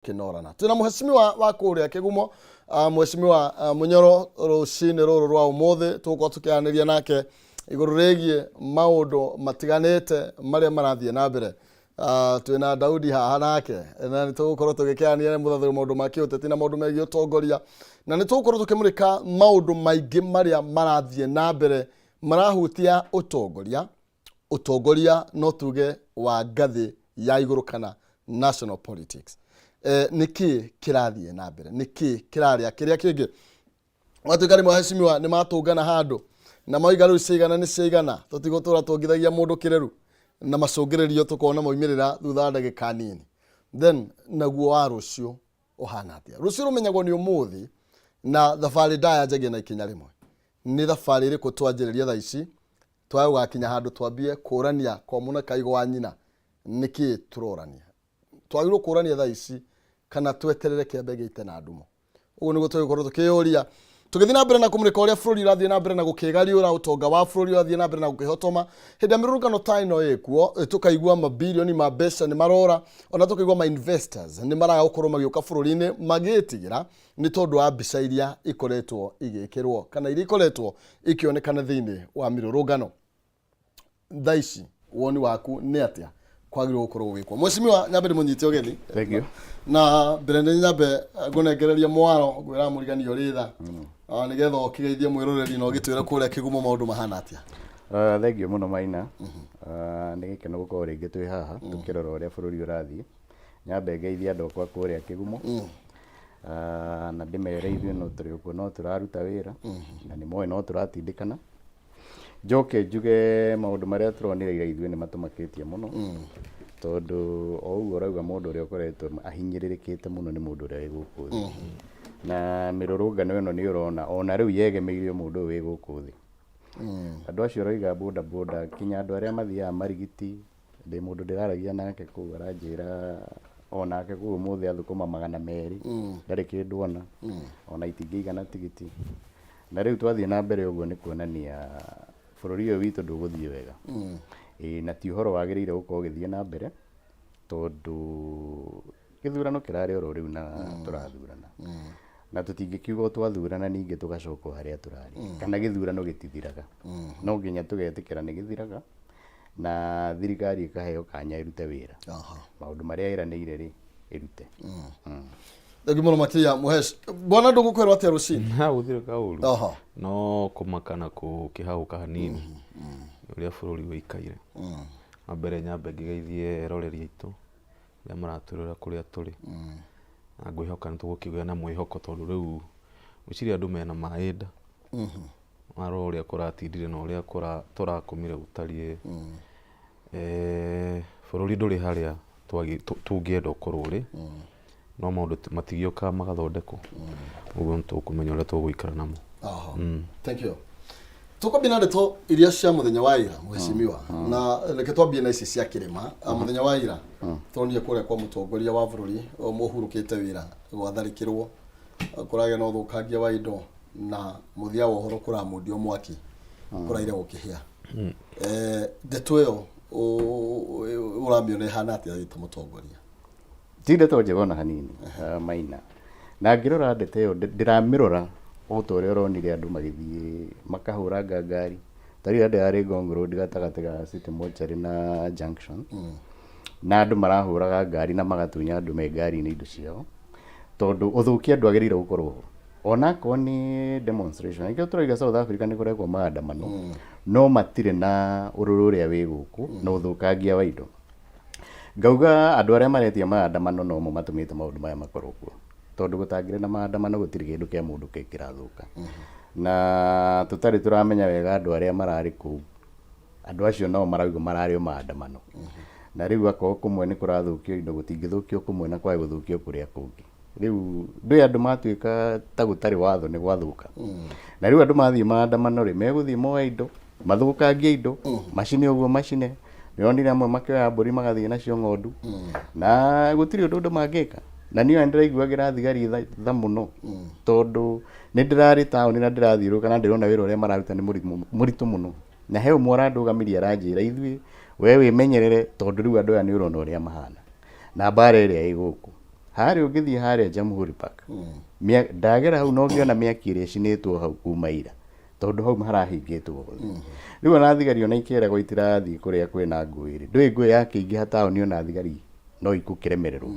Kĩnorana twĩna mheshimiwa wa kũrĩa Kĩgumo, mheshimiwa Mũnyoro. Rũcinĩ rũrũ rwa ũmũthĩ tũgũkorwo tũkĩaranĩria nake igũrũ rĩgiĩ maũndũ matiganĩte marĩa marathiĩ na mbere. Twĩna Daudi haha nake na nĩ tũgũkorwo tũgĩkĩaranĩria na mũthathũri maũndũ ma kĩũteti na maũndũ megiĩ ũtongoria, na nĩ tũgũkorwo tũkĩmũrĩka maũndũ maingĩ marĩa marathiĩ na mbere marahutia ũtongoria, ũtongoria no tuge wa ngathĩ ya igũrũ kana national politics. Nĩ kĩĩ kĩrathiĩ na mbere? Nĩ kĩĩ kĩrarĩa kĩrĩa kĩngĩ? Gwatuĩka rĩmwe aheshimiwa nĩ matũngana handũ na mauga rĩu ciaigana nĩ ciaigana, tũtigũtũra tuongithagia mũndũ kĩreru, na macũngĩrĩrio tũkona maumĩrĩra thutha wa ndagĩka nini. Then naguo wa rũciũ ũhana atĩa? Rũciũ rũmenyagwo nĩ ũmũthĩ, na thabarĩ ndaya njagia na ikinya rĩmwe. Nĩ thabarĩ ĩrĩkũ twanjĩrĩria thaa ici twaya gũgakinya handũ twambie kũrania kwa mũna kaigo wa nyina? Nĩkĩ tũrorania? Twagĩrĩirwo kũrania thaa ici kana tweterere kĩambe gĩite na ndumo? Ũguo nĩguo tũgĩkorwo tũkĩyũria tũgĩthiĩ na mbere na kũmũrĩka ũrĩa bũrũri ũrathiĩ na mbere na gũkĩgariũra, ũtonga wa bũrũri ũrathiĩ na mbere na gũkĩhotoma. Hĩndĩ ya mĩrũrũngano ta ĩno ĩkuo, tũkaigua mabirioni ma mbeca nĩ marora, ona tũkaigua ma investors nĩ maraga gũkorwo magĩũka bũrũri-inĩ magĩtigĩra nĩ tondũ wa mbica iria ikoretwo igĩkĩrwo kana iria ikoretwo ikĩonekana thĩinĩ wa mĩrũrũngano thaa ici. Woni waku nĩ atĩa kwagĩrĩirwo gũkorwo gũgĩkwo? Mheshimiwa, nyambe ndĩmũnyite ũgeni. Thank you. Na mbere nĩ nyambe ngũnengererie mwaro, ngwĩra mũrigani ũrĩ tha, nĩgetha ũkĩgeithie mwĩroreri na ũgĩtwĩre kũrĩa Kĩgumo maũndũ mahana atĩa. Thank you mũno, Maina. Nĩ gĩkeno gũkorwo rĩngĩ twĩ haha tũkĩrora ũrĩa bũrũri ũrathiĩ. Nyambe ngeithie andũ akwa kũrĩa Kĩgumo na ndĩmere ithuĩ no tũrĩ okuo, no tũraruta wĩra na nĩ moĩ no tũratindĩkana. Njoke njuge maũndũ marĩa tũronire ira ithuĩ nĩ matũmakĩtie mũno, tondũ o ũguo ũrauga, mũndũ ũrĩa ũkoretwo ahinyĩrĩrĩkĩte mũno nĩ mũndũ ũrĩa wĩ gũkũ thĩ, na mĩrũrũngano ĩno nĩ ũrona ona rĩu yegemeire o mũndũ ũyũ wĩ gũkũ thĩ. Andũ acio ũroiga boda boda, kinya andũ arĩa mathiaga marigiti, ndĩ mũndũ ndĩraragia nake kũu aranjĩra onake kũu ũmũthĩ athũkũma 200, ndarĩ kĩndũ ona, ona itingĩigana tigiti. Na rĩu twathiĩ na mbere ũguo nĩ kuonania bũrũri ũyũ witũ ndũgũthiĩ wega. Ĩĩ, na ti ũhoro wagĩrĩire gũkorwo ũgĩthiĩ na mbere, tondũ gĩthurano kĩrarĩ oro rĩu na tũrathurana, na tũtingĩkiuga o twathurana ningĩ tũgacoka o harĩa tũrarĩ, kana gĩthurano gĩtithiraga. No nginya tũgetĩkĩra nĩ gĩthiraga na thirikari ĩkaheo kanya ĩrute wĩra, maũndũ marĩa ĩranĩire rĩ, ĩrute. Thengi mũno makĩria, mũhesh. Bwana, ndũgũkwĩrwo atĩa rũcinĩ? Na gũtirĩ kaũru, no kũmaka na kũkĩhagũka hanini nĩ ũrĩa bũrũri ũikaire. Wa mbere nyambe ngĩgeithie eroreri aitũ arĩa maratwĩrorera kũrĩa tũrĩ, na ngwĩhoka nĩ tũgũkĩgĩa na mwĩhoko, tondũ rĩu ngwĩciria andũ mena maĩ nda marora ũrĩa kũratindire na ũrĩa tũrakomire gũtariĩ. Bũrũri ndũrĩ harĩa tũngĩenda ũkorwo ũrĩ, no maũndũ matigĩũkaga magathondekwo ũguo, nĩ tũkũmenya ũrĩa tũgũikara namo. Thank you. Tũkwambia na ndeto iria cia mũthenya wa ira, mheshimiwa, na reke twambie na ici cia kĩrĩma. Mũthenya wa ira tũronire kũrĩa kwa mũtongoria wa bũrũri ũhurũkĩte wĩra gwatharĩkĩrwo, kũragĩa na ũthũkangia wa indo, na mũthia wa ũhoro kũramundio mwaki, kũraire gũkĩhĩa. Ndeto ĩyo ũramĩona ĩhana atĩa wĩ ta mũtongoria? Ti ndeto njega ona hanini, Maina. Na ngĩrora ndeto ĩyo, ndĩramĩrora o ta ũrĩa ũronire andũ magĩthiĩ makahũranga ngari. Ta rĩu ndĩrarĩ Ngong Road gatagatĩ ga City Mortuary na Junction, na andũ marahũraga ngari na magatunya andũ me ngari-inĩ indo ciao, tondũ ũthũkia ndwagĩrĩire gũkorwo ho onakorwo nĩ demonstration. Nĩkĩo tũrauga South Africa nĩ kũrekwo maandamano, no matirĩ na ũrũrũ ũrĩa wĩ gũkũ na ũthũkangia wa indo. Ngauga andũ arĩa maretia maandamano nomo matũmĩte maũndũ maya makorwo kuo, tondũ gũtangĩrĩ na maandamano gũtirĩ kĩndũ kĩa mũndũ kĩrathũka. Na tũtarĩ tũramenya wega andũ arĩa mararĩ kũu, andũ acio nao marauga mararĩ o maandamano. Na rĩu akorwo kũmwe nĩ kũrathũkio indo, gũtingĩthũkio kũmwe na kwage gũthũkio kũrĩa kũngĩ. Rĩu ndũĩ andũ matuĩka ta gũtarĩ watho nĩ gwathũka. Na rĩu andũ mathiĩ maandamano rĩ, megũthiĩ moe indo, mathũkangie indo, macine ũguo macine. Nĩwonire amwe makĩoya mbũri magathiĩ nacio, ng'ondu, na gũtirĩ ũndũ andũ mangĩka. Na niĩ ona nĩndĩraiguagĩra thigari tha mũno, tondũ nĩ ndĩrarĩ taũni na ndĩrathiũrũrũka na ndĩrona wĩra ũrĩa mararuta nĩ mũritũ mũno. Na he ũmwe ũrandũgamirie aranjĩra, ithuĩ we wĩmenyerere, tondũ rĩu andũ aya nĩ ũrona ũrĩa mahana na mbara ĩrĩa ĩ gũkũ. Harĩa ũngĩthiĩ harĩa Jamhuri Park, ndagera hau na ũngĩona mĩaki ĩrĩa ĩcinĩtwo hau kuma ira, tondũ hau harahingĩtwo hothe. Rĩu ona thigari ona ikĩragwo itirathiĩ kũrĩa kwĩna ngũĩ rĩ, ndũĩ ngũĩ yakĩingĩha taũni ona thigari no ikũkĩremererwo.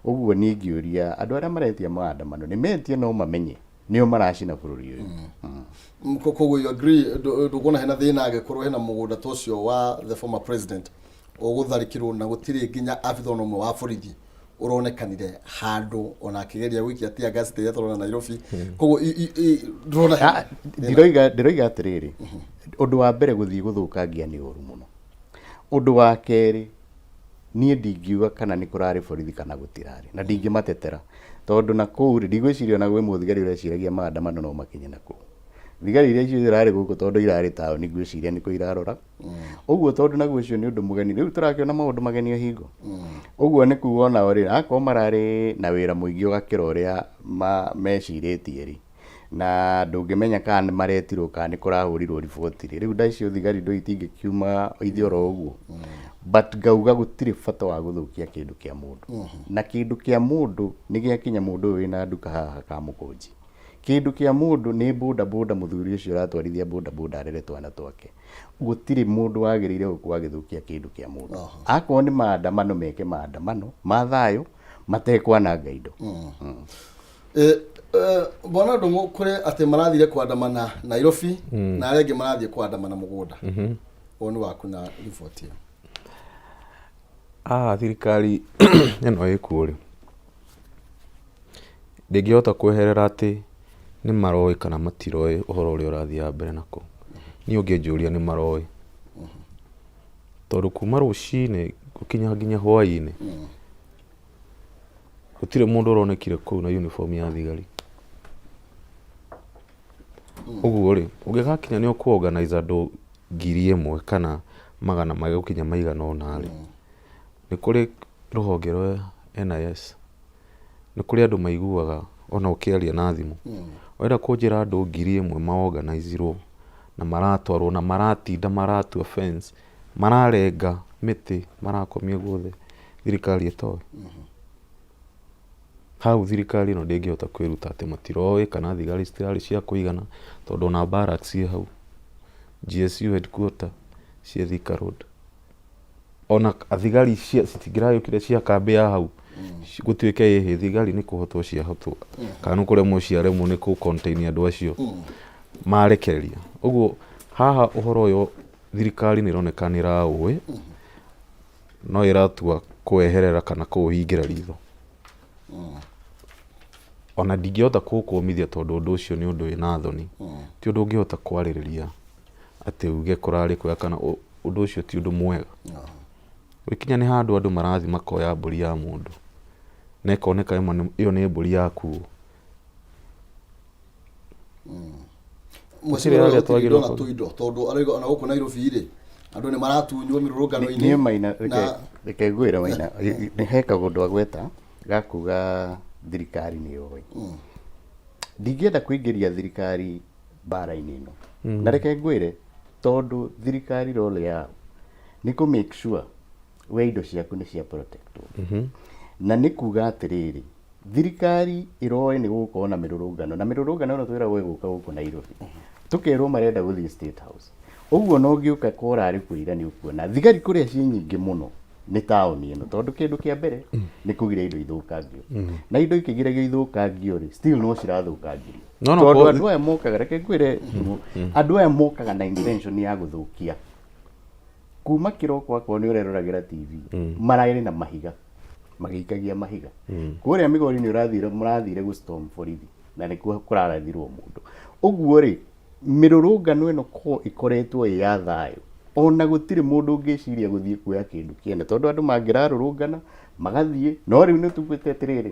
Ũguo niĩ ingĩũria andũ arĩa maretia maandamano nĩ metie no mamenye nĩo maracina bũrũri ũyũ. Koguo you agree, ndũkuona hena thĩna angĩkorwo hena mũgũnda ta ũcio wa the former president ũgũtharĩkĩrwo na gũtirĩ nginya abitha ona ũmwe wa borithi ũronekanire handũ ona akĩgeria gũikia tear gas ta iria tũrona Nairobi. Koguo ndũrona hena Ah, ndĩroiga atĩrĩrĩ, ũndũ wa mbere gũthiĩ gũthũkangia nĩ ũru mũno. Ũndũ wa kerĩ, niĩ ndingiuga kana nĩ kũrarĩ borithi kana gũtirarĩ, na ndingĩmatetera, tondũ na kũu rĩ, ndigwĩciria ona gwĩ mũthigari ũreciragia maandamano no makinye na kũu. Thigari iria icio irarĩ gũkũ tondũ irarĩ taũni ngwĩciria nĩkuo irarora. Ũguo tondũ naguo ũcio nĩ ũndũ mũgeni, rĩu tũrakĩona maũndũ mageni o hingo. Ũguo nĩ kuga onao rĩ, akorwo mararĩ na wĩra mũingĩ ũgakĩra ũrĩa mecirĩtie rĩ, na ndũngĩmenya kana nĩ maretirwo kana nĩ kũrahũrirwo riboti rĩ, rĩu icio thigari ndũĩ itingĩkiuma ithiĩ oro ũguo. But ngauga gũtirĩ bata wa gũthũkia kĩndũ kĩa mũndũ. Na kĩndũ kĩa mũndũ nĩ gĩakinya mũndũ ũyũ wĩna nduka haha Kamũkũnji. Kĩndũ kĩa mũndũ nĩ boda boda mũthuri ũcio ũratwarithia boda boda arere twana twake. Gũtirĩ mũndũ wagĩrĩire gũkorwo agĩthũkia kĩndũ kĩa mũndũ. Akorwo nĩ maandamano meke maandamano ma thayũ matekwananga indo. Bwana Ndung'u, kũrĩ atĩ marathire kwandamana Nairobi na arĩa angĩ marathiĩ kwandamana mũgũnda. Woni waku na riboti ĩyo? Haha thirikari ĩno ĩkuo rĩ, ndĩngĩhota kweherera atĩ nĩ maroĩ kana matiroĩ ũhoro ũrĩa ũrathiĩ na mbere na kũu. Niĩ ũngĩnjũria nĩ maroĩ, tondũ kuma rũcinĩ gũkinya nginya hwainĩ gũtirĩ mũndũ ũronekire kũu na uniform ya thigari. Ũguo rĩ, ũngĩgakinya nĩ ũkũ organize andũ 1000 kana magana magũkinya maigana ũna rĩ, nĩ kũrĩ rũhonge rwa NIS, nĩ kũrĩ andũ maiguaga ona ũkĩaria na thimũ. Ũrenda kũnjĩra andũ 1000 maorganizirwo na maratwarwo na maratinda maratua fence, mararenga mĩtĩ, marakomia guothe, thirikari ĩtoĩ? Hau thirikari ĩno ndĩngĩhota kwĩruta atĩ matiroĩ kana thigari citirarĩ cia kũigana, tondũ ona barracks ciĩ hau, GSU headquarter ciĩ Thika Road. Ona thigari citingĩragĩũkire cia kambĩ ya hau gũtuĩke ĩhĩ thigari nĩ kũhotwo ciahotwo kana nĩ kũremwo ciaremwo nĩ kũ contain andũ acio marekereria. Ũguo haha ũhoro ũyũ thirikari nĩ ĩroneka nĩ ĩraũĩ no ĩratua kũweherera kana kũũhingĩra ritho. Ona ndingĩhota kũũkũmithia tondũ ũndũ ũcio nĩ ũndũ wĩna thoni. Ti ũndũ ũngĩhota kwarĩrĩria atĩ uge kũrarĩ kwega kana ũndũ ũcio ti ũndũ mwega. Gũkinya nĩ handũ andũ marathiĩ makoya mbũri ya mũndũ na ĩkoneka ĩyo nĩ mbũri yakuo. Mũciĩ Gũtirĩ harĩa gũtirĩ indo twagĩrĩirwo na tũindo tondũ arauga ona gũkũ Nairobi rĩ, andũ nĩ maratunywo mĩrũrũngano-inĩ. Niĩ Maina, Na reke ngwĩre Maina, nĩ he kaũndũ agweta ga kuga thirikari nĩ yũĩ. Ndingĩenda kũingĩria thirikari mbara-inĩ ĩno. Na reke ngwĩre, tondũ thirikari role yao nĩ kũ make sure we indo ciaku nĩ cia protectwo. Na nĩ kuga atĩrĩrĩ, thirikari ĩroĩ nĩ gũgũkorwo na mĩrũrũngano, na mĩrũrũngano ĩno twĩragwo ĩgũka gũkũ Nairobi. Tũkerwo marenda gũthiĩ State House. Ũguo na ũngĩũka ko ũrarĩ kuo ira nĩ ũkuona thigari kũrĩa ciĩ nyingĩ mũno nĩ taũni ĩno, tondũ kĩndũ kĩa mbere nĩ kũgiria indo ithũkangio. Na indo ikĩgiragio ithũkangio rĩ, still no cirathũkangirio. No, no, Tondũ andũ aya mokaga, reke ngwĩre, andũ aya mokaga na intention ya gũthũkia. Kuma kĩroko akorwo nĩ ũreroragĩra TV, mararĩ na mahiga, magĩikagia mahiga. Kũrĩa Migori nĩ ũrathire, mũrathire gũ storm borithi, na nĩkuo kũrarathirwo mũndũ. Ũguo rĩ, mĩrũrũngano ĩno ko ĩkoretwo ĩ ya thayũ, ona gũtirĩ mũndũ ũngĩciria gũthiĩ kuoya kĩndũ kĩene, tondũ andũ mangĩrarũrũngana magathiĩ, no rĩu nĩ tugĩte atĩrĩrĩ,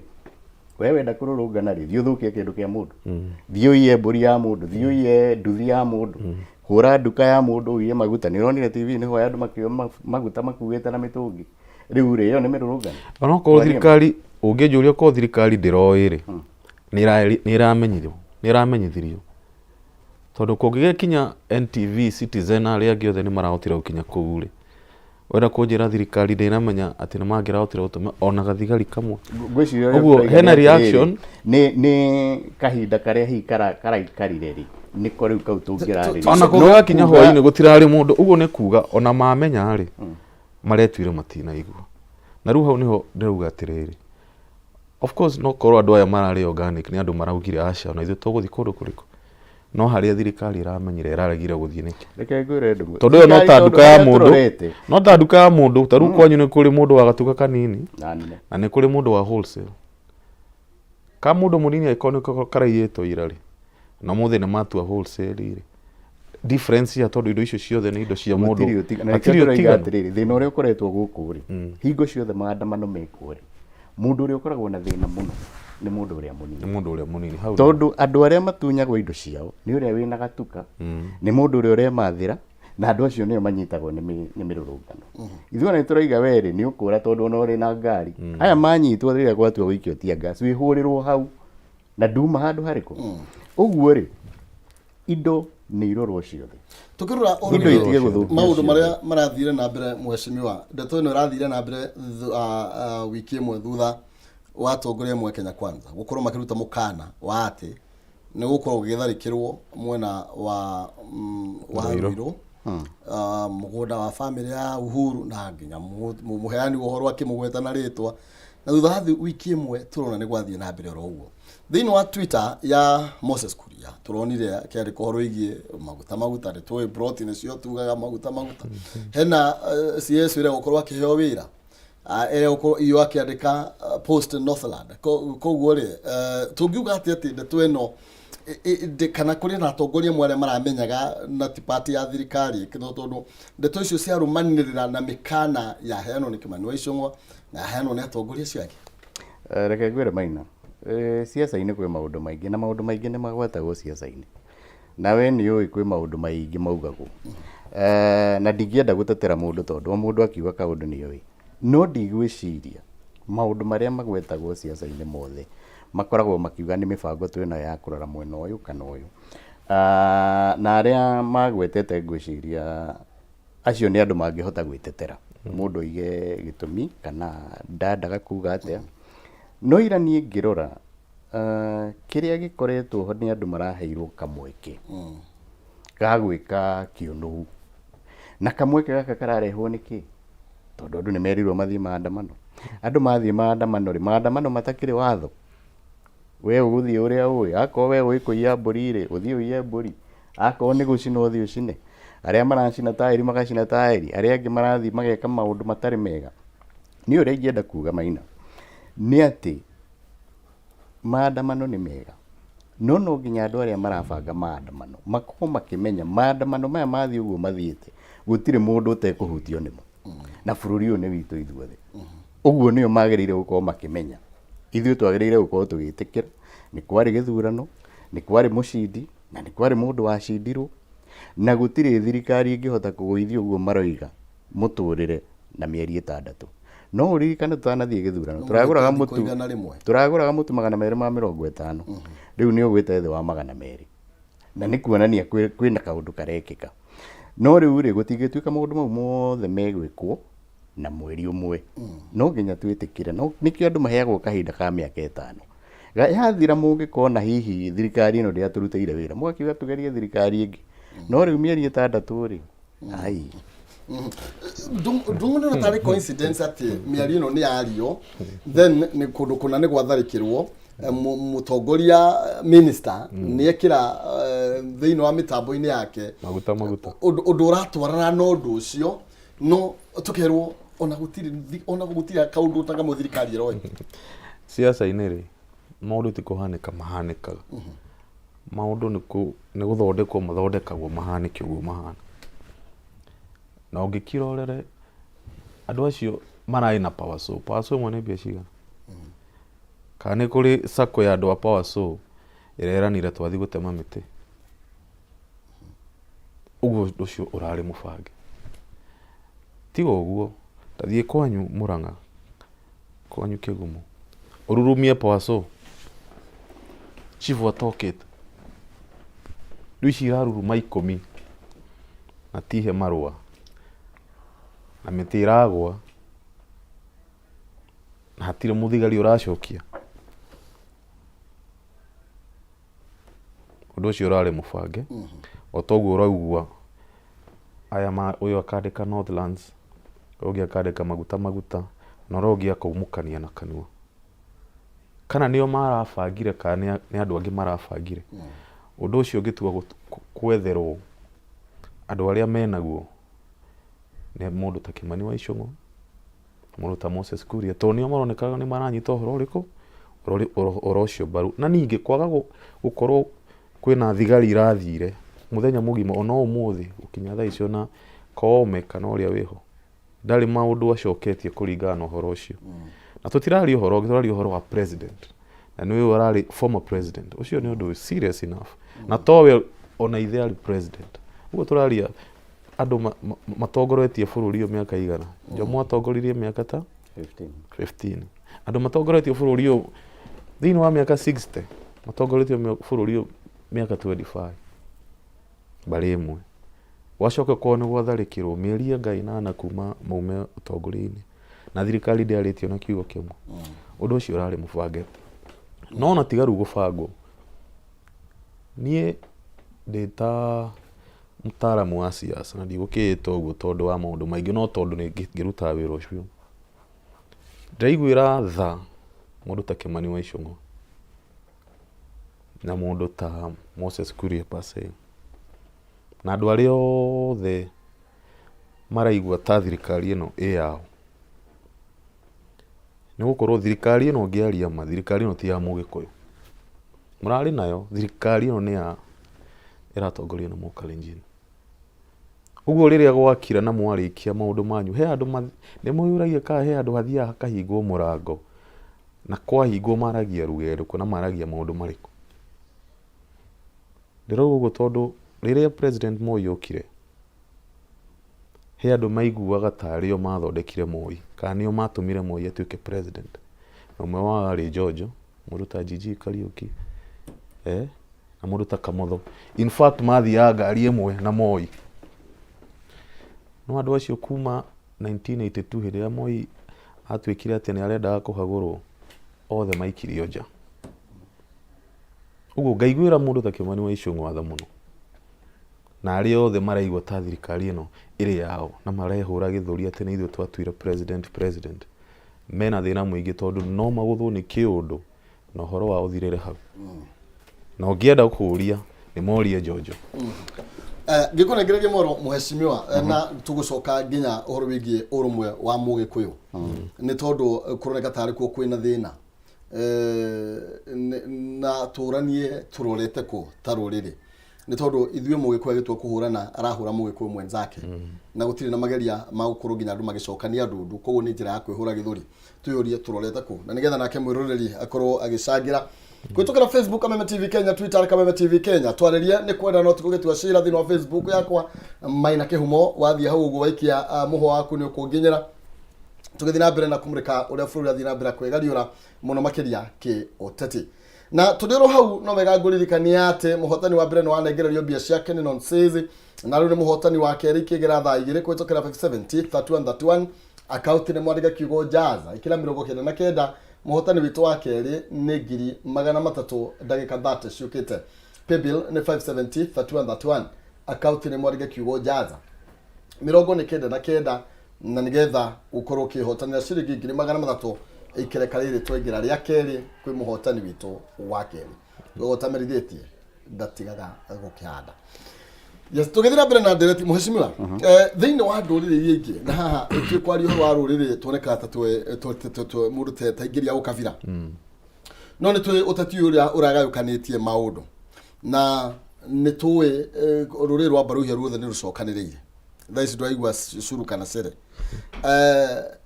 we wenda kũrũrũngana rĩ, thiĩ ũthũkie kĩndũ kĩa mũndũ, thiĩ ũiye mbũri ya mũndũ, thiĩ ũiye nduthi ya mũndũ, hũra nduka ya mũndũ ũiye maguta. Nĩ ũronire TV nĩ hoya andũ makĩoya maguta makuĩte na mĩtũngi. Rĩu rĩ, ĩyo nĩ mĩrũrũngano. Onokorwo thirikari, ũngĩnjũria okorwo thirikari ndĩroĩ rĩ, nĩ ĩramenyithio, nĩ ĩramenyithirio. Tondũ kũngĩgĩkinya NTV, Citizen na arĩa angĩ othe nĩ marahotire gũkinya kũu rĩ, Ũrenda kũnjĩra thirikari ndĩnamenya atĩ nĩ mangĩrahotire gũtũma ona gathigari kamwe? Ngwĩciria ũrĩa Ũguo ũroiga hena nĩ atĩrĩrĩ, reaction. Nĩ kahinda karĩa hihi karaikarire rĩ, nĩko rĩu kau tũngĩrarĩria. Ona No kũngĩgakinya kuga- hwainĩ gũtirarĩ mũndũ. Ũguo nĩ kuga ona mamenya rĩ, maretuire matinaigua. Na rĩu hau nĩho ndĩrauga atĩrĩrĩ, of course no korwo andũ aya mararĩ organic, nĩ andũ maraugire aca, ona ithuĩ tũgũthiĩ kũndũ kũrĩkũ, no harĩa thirikari ĩramenyire ĩraregire gũthiĩ nĩkĩ? Reke ngwĩre ndũgũ. Tondũ ĩyo no ta Thirikari nduka ya tondũ harĩa mũndũ, tũrorete. no ta nduka ya mũndũ. Ta rĩu kwanyu nĩ kũrĩ mũndũ wa gatuka kanini Na nene. na nĩ kũrĩ mũndũ wa wholesale. Ka mũndũ mũnini angĩkorwo nĩko karaiyĩtwo ira rĩ, na ũmũthĩ nĩ matua wholesale rĩ, difference ya tondũ indo icio ciothe nĩ indo cia mũndũ. Gũtirĩ ũtiganu. Na nĩkĩo Hatirĩ tũroiga ũtiganu. atĩrĩrĩ, thĩna ũrĩa ũkoretwo gũkũ rĩ, hingo ciothe maandamano mekwo rĩ, mũndũ ũrĩa ũkoragwo na thĩna mũno nĩ mũndũ ũrĩa mũnini. Nĩ mũndũ ũrĩa mũnini hau. Tondũ andũ arĩa matunyagwo indo ciao nĩ ũrĩa wĩna gatuka, nĩ mũndũ ũrĩa ũremathĩra, na andũ acio nĩo manyitagwo nĩ mĩrũrũngano. Ithuĩ ona nĩtũraiga werĩ nĩ ũkũra tondũ ona ũrĩ na ngari. Aya manyitwo rĩrĩa gwatua gũikio tear gas, wĩhũrĩrwo hau na nduma handũ harĩkũ. Ũguo rĩ, indo nĩ irorwo ciothe. Tukirora Indo itige gũthũkio maũndũ ciothe. marĩa marathire na mbere, mheshimiwa, ndeto ĩno ĩrathire na mbere wiki ĩmwe thutha wa atongoria amwe a Kenya Kwanza gũkorwo makĩruta mũkana wa atĩ nĩ gũkorwo gũgĩtharĩkĩrwo mwena wa Ruiru, mũgũnda wa bamĩrĩ ya Uhuru, na nginya mũheani wa ũhoro akĩmũgweta na rĩtwa. Na thutha wa wiki ĩmwe tũrona nĩ gwathiĩ na mbere oro ũguo. Thĩinĩ wa Twitter ya Moses Kuria tũronire akĩandĩka ũhoro wĩgiĩ maguta maguta, nĩ tũĩ broti nĩcio tugaga maguta maguta. Hena CS ũrĩa gũkorwo akĩheo wĩra, ĩrĩa gũkorwo iyo akĩandĩka post Northland. Koguo rĩ, tũngiuga atĩ ndeto ĩno kana kũrĩ na atongoria amwe arĩa maramenyaga na ti part ya thirikari, tondũ ndeto icio ciarũmanĩrĩra na mĩkana yaheanwo nĩ Kimani wa Ichung'wa na yaheanwo nĩ atongoria acio angĩ. Reke ngwĩre Maina, ciaca-inĩ kwĩ maũndũ maingĩ, na maũndũ maingĩ nĩ magwetagwo ciaca-inĩ. Na we nĩ ũĩ kwĩ maũndũ maingĩ maugagwo. Na ndingĩenda gũtetera mũndũ tondũ o mũndũ akiuga kaũndũ nĩ oĩ. No ndigwĩciria maũndũ marĩa magwetagwo ciaca-inĩ mothe makoragwo makiuga nĩ mĩbango twĩnayo ya kũrora mwena ũyũ kana ũyũ. Na arĩa magwetete ngwĩciria acio nĩ andũ mangĩhota gwĩtetera. Mũndũ oige gĩtũmi kana ndandaga kuga atĩa. No ira niĩ ngĩrora, kĩrĩa gĩkoretwo ho nĩ andũ maraheirwo kamweke ga gwĩka kĩũnũhu. Na kamweke gaka kararehwo nĩ kĩ? Tondũ andũ nĩ merirwo mathiĩ maandamano. Andũ mathiĩ maandamano rĩ, maandamano matakĩrĩ watho. We ũgũthiĩ ũrĩa ũĩ, akorwo we ũĩ kũiya mbũri rĩ, ũthiĩ ũiye mbũri. Akorwo nĩ gũcina ũthiĩ ũcine. Arĩa maracina taĩri magacina taĩri, arĩa angĩ marathiĩ mageka maũndũ matarĩ mega. Niĩ ũrĩa ingĩenda kuga Maina, nĩ atĩ maandamano nĩ mega, no no nginya andũ arĩa marabanga maandamano makorwo makĩmenya maandamano maya mathiĩ ũguo mathiĩte, gũtirĩ mũndũ ũtekũhutio nĩmo. Na bũrũri ũyũ nĩ witũ ithuothe. Ũguo nĩo magĩrĩire gũkorwo makĩmenya. Ithuĩ twagĩrĩire gũkorwo tũgĩtĩkĩra nĩ kwarĩ gĩthurano, nĩ kwarĩ mũcindi, na nĩ kwarĩ mũndũ wacindirwo, na gũtirĩ thirikari ĩngĩhota kũgũithia ũguo maroiga mũtũrĩre na mĩeri 6. No ũririkane tũtanathiĩ gĩthurano, tũragũraga mũtu, igana rĩmwe. tũragũraga mũtu 250. Rĩu nĩ ũgwĩte thĩ wa 200. Na nĩ kuonania kwĩna kaũndũ karekĩka. No rĩu rĩ, gũtingĩtuĩka maũndũ mau mothe megwĩkwo na mweri ũmwe. No nginya twĩtĩkĩre. No nĩkĩo andũ maheagwo kahinda ka mĩaka 5. Yathira mũngĩkona hihi thirikari ĩno ndĩatũrutĩire wĩra, mũgakiuga tũgerie thirikari ĩngĩ. No rĩu mĩeri 6 rĩ, ai. Ndung'u nĩ tarĩ coincidence atĩ mĩario ĩno nĩ yario, then nĩ kũndũ kũna nĩ gwatharĩkĩrwo, mũtongoria minister nĩ ekĩra thĩinĩ wa mĩtambo-inĩ yake maguta maguta, ũndũ ũratwarana na ũndũ ũcio, no tũkerwo ona gũtirĩ ona gũtirĩ kaũndũ ta kamwe thirikari ĩroĩ. Ciaca-inĩ rĩ, maũndũ ti kũhanĩka mahanĩkaga. Maũndũ nĩ gũthondekwo mathondekagwo mahanĩke ũguo mahana. Na ũngĩkira ũrore andũ acio mararĩ na power saw. Power saw ĩmwe nĩ mbia cigana? Kana nĩ kũrĩ sacco ya andũ a power saw ĩreranire twathiĩ gũtema mĩtĩ? Ũguo ũndũ ũcio ũrarĩ mũbange. Tiga ũguo, ta thiĩ kwanyu Murang'a, kwanyu Kĩgumo, ũrurumie power saw. Chifu atokĩte. Rĩu ici iraruruma 10 na tihe marũa. Na mĩtĩ ĩragwa na hatirĩ mũthigari ũracokia. Ũndũ ũcio ũrarĩ mũbange. O toguo ũraigua aya ma ũyũ akandĩka Northlands, ũyũ ũngĩ akandĩka maguta maguta, na ũrĩa ũngĩ akaumũkania na kanua. Kana nĩo marabangire kana nĩ andũ angĩ marabangire. Ũndũ ũcio ũngĩtua kwetherwo andũ arĩa menaguo nĩ mũndũ ta Kĩmani wa Ichũng'wa, mũndũ ta Moses Kuria, tondũ nĩo maronekaga nĩ maranyita ũhoro ũrĩkũ? Ũhoro ũcio mbaru. Na ningĩ kwaga gũkorwo kwĩna thigari irathire mũthenya mũgima ona ũmũthĩ gũkinya thaa ici ona Koome kana ũrĩa wĩho ndarĩ maũndũ acoketie kũringana na ũhoro ũcio. Na tũtiraria ũhoro ũngĩ, tũraria ũhoro wa president na nĩ ũyũ ararĩ former president. Ũcio nĩ ũndũ serious enough. Na towe ona ithe arĩ president. Ũguo tũraria andũ matongoretie bũrũri ũyũ mĩaka igana. Jomo atongoririe mĩaka ta 15. 15. Andũ matongoretie bũrũri ũyũ thĩinĩ wa mĩaka 60 matongoretie bũrũri ũyũ mĩaka 25 mbarĩ ĩmwe. Gwacoka kwao nĩ gwatharĩkĩrwo mĩeri anga ĩnana kuma maume ũtongoria-inĩ na thirikari ndĩarĩtie ona kiugo kĩmwe. Ũndũ ũcio ũrarĩ mũbange. No ona tiga rĩu gũbangwo, niĩ ndĩ ta mũtaaramu wa siasa na ndigũkĩĩta ũguo tondũ wa maũndũ maingĩ no tondũ nĩ ngĩrutaga wĩra ũcio. Ndĩraiguĩra tha mũndũ ta Kĩmani wa Ichũng'wa na mũndũ ta Moses Kuria Pasei na andũ arĩa othe maraigua ta thirikari ĩno ĩ yao. Nĩ gũkorwo thirikari ĩno ũngĩaria ma, thirikari ĩno ti ya mũgĩkũyũ. Mũrarĩ nayo, thirikari ĩno nĩ ya ĩratongorio nĩ mũkalenjin. Ũguo rĩrĩa gwakira na mwarĩkia maũndũ manyu, he andũ nĩ mwĩyũragia kana he handũ hathiaga hakahingwo mũrango, na kwahingwo maragia ruga ĩrĩkũ na maragia maũndũ marĩkũ. Ndĩrauga ũguo tondũ rĩrĩa President Moi okire, he andũ maiguaga tarĩ o mathondekire Moi, kana nĩo matũmire Moi atuĩke president. Na ũmwe wao arĩ Njonjo, mũndũ ta Gigi Kariũki, na mũndũ ta Kamotho. In fact mathiaga ngari ĩmwe na Moi. No andũ acio kuma 1982 hĩndĩ ĩrĩa Moi atuĩkire atĩ nĩ arendaga kũhagũrwo, othe maikirio nja. Ũguo ngaiguĩra mũndũ ta Kĩmani wa Ichũng'wa tha mũno. Na arĩa othe maraigua ta thirikari ĩno ĩrĩ yao na marehũra gĩthũri atĩ nĩ ithuĩ twatuire president president, mena thĩna mũingĩ tondũ no magũthwo nĩ kĩũndũ na ũhoro wao ũthirĩre hau. Na ũngĩenda kũũria nĩ morie Njonjo. Ngĩkũnengereria mwero mheshimiwa, na tũgũcoka nginya ũhoro wĩgiĩ ũrũmwe wa mũgĩkũyũ nĩ tondũ kũroneka tarĩ kuo kwĩna thĩna. Na tũranie tũrorete kũ ta rũrĩrĩ nĩ tondũ ithuĩ mũgĩkũyũ agĩtua kũhũrana arahũra mũgĩkũyũ mwenzake na gũtirĩ na mageria ma gũkorwo nginya andũ magĩcokania ndundu, koguo nĩ njĩra ya kwĩhũra gĩthũri. Twĩyũrie tũrorete kũ, na nĩgetha nake mwĩroreri akorwo agĩcangĩra kũhĩtũkĩra Facebook Kameme TV Kenya, Twitter Kameme TV Kenya. Twarĩrie nĩ kwenda no ti gũgĩtua cira thĩinĩ wa Facebook yakwa Maina Kĩhumo, wathiĩ hau ũguo waikia mũhwa waku nĩ ũkũnginyĩra. Tũgĩthiĩ na mbere na kũmũrĩka ũrĩa bũrũri ũrathiĩ na mbere kwĩgariũra mũno makĩria kĩũteti. Na tũrĩ oro hau no wega ngũririkania atĩ mũhotani wa mbere nĩ wanengererio mbia ciake nĩ Nonsizi, na rĩu nĩ mũhotani wa kerĩ ikĩgera thaa igĩrĩ kũhĩtũkĩra 570 31 31 akaunti nĩ mwandĩka kiugo Jaza ĩkĩra 99. Mũhotani witũ wa kerĩ nĩ 300,000 ndagĩka 30 ciũkĩte. Paybill nĩ 570 31 31 akaunti nĩ mwandĩka kiugo Jaza 99 na nĩgetha ũkorwo ũkĩhotanĩra ciringi 300,000 ikereka rĩrĩ twaingĩra rĩa kerĩ kwĩ mũhotani witũ wa kerĩ. Ũguo ũtamerithĩtie ndatigaga gũkĩhanda. Yes, tũgĩthiĩ na mbere na ndereti mheshimiwa, thĩinĩ wa ndũrĩrĩ iria ingĩ na haha twĩ kwaria ũhoro wa rũrĩrĩ tuonekaga ta mũndũ taingĩria ũkabira, no nĩ tũĩ ũteti ũyũ ũrĩa ũragayũkanĩtie maũndũ, na nĩ tũĩ rũrĩrĩ rwa Mbaruhia ruothe nĩ rũcokanĩrĩire thaa ici ndũraigua curu kana cere.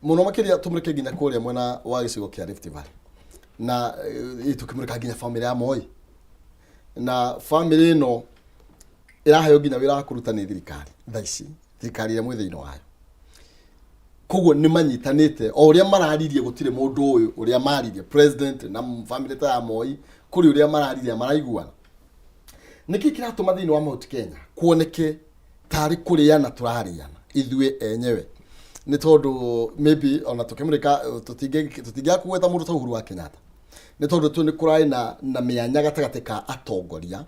Mũno makĩria tũmũrĩke nginya kũrĩa mwena wa gĩcigo kĩa Rift Valley na tũkĩmũrĩka nginya bamĩrĩ ya Moi, na bamĩrĩ ĩno ĩraheo nginya wĩra wa kũruta nĩ thirikari thaa ici, thirikari ĩrĩa mwĩ thĩinĩ wayo. Koguo nĩ manyitanĩte o ũrĩa mararirie, gũtirĩ mũndũ ũyũ ũrĩa maririe president na bamĩrĩ ta ya Moi kũrĩ ũrĩa mararirie maraiguana. Nĩkĩ kĩratũma thĩinĩ wa Mount Kenya kuoneke tarĩ kũrĩana tũrarĩana ithuĩ enyewe? Nĩ tondũ maybe ona tũkĩmũrĩka tũtingĩaga kũgweta mũndũ ta Uhuru wa Kenyatta, nĩ tondũ tu nĩ kũrarĩ na mĩanya gatagatĩ ka atongoria,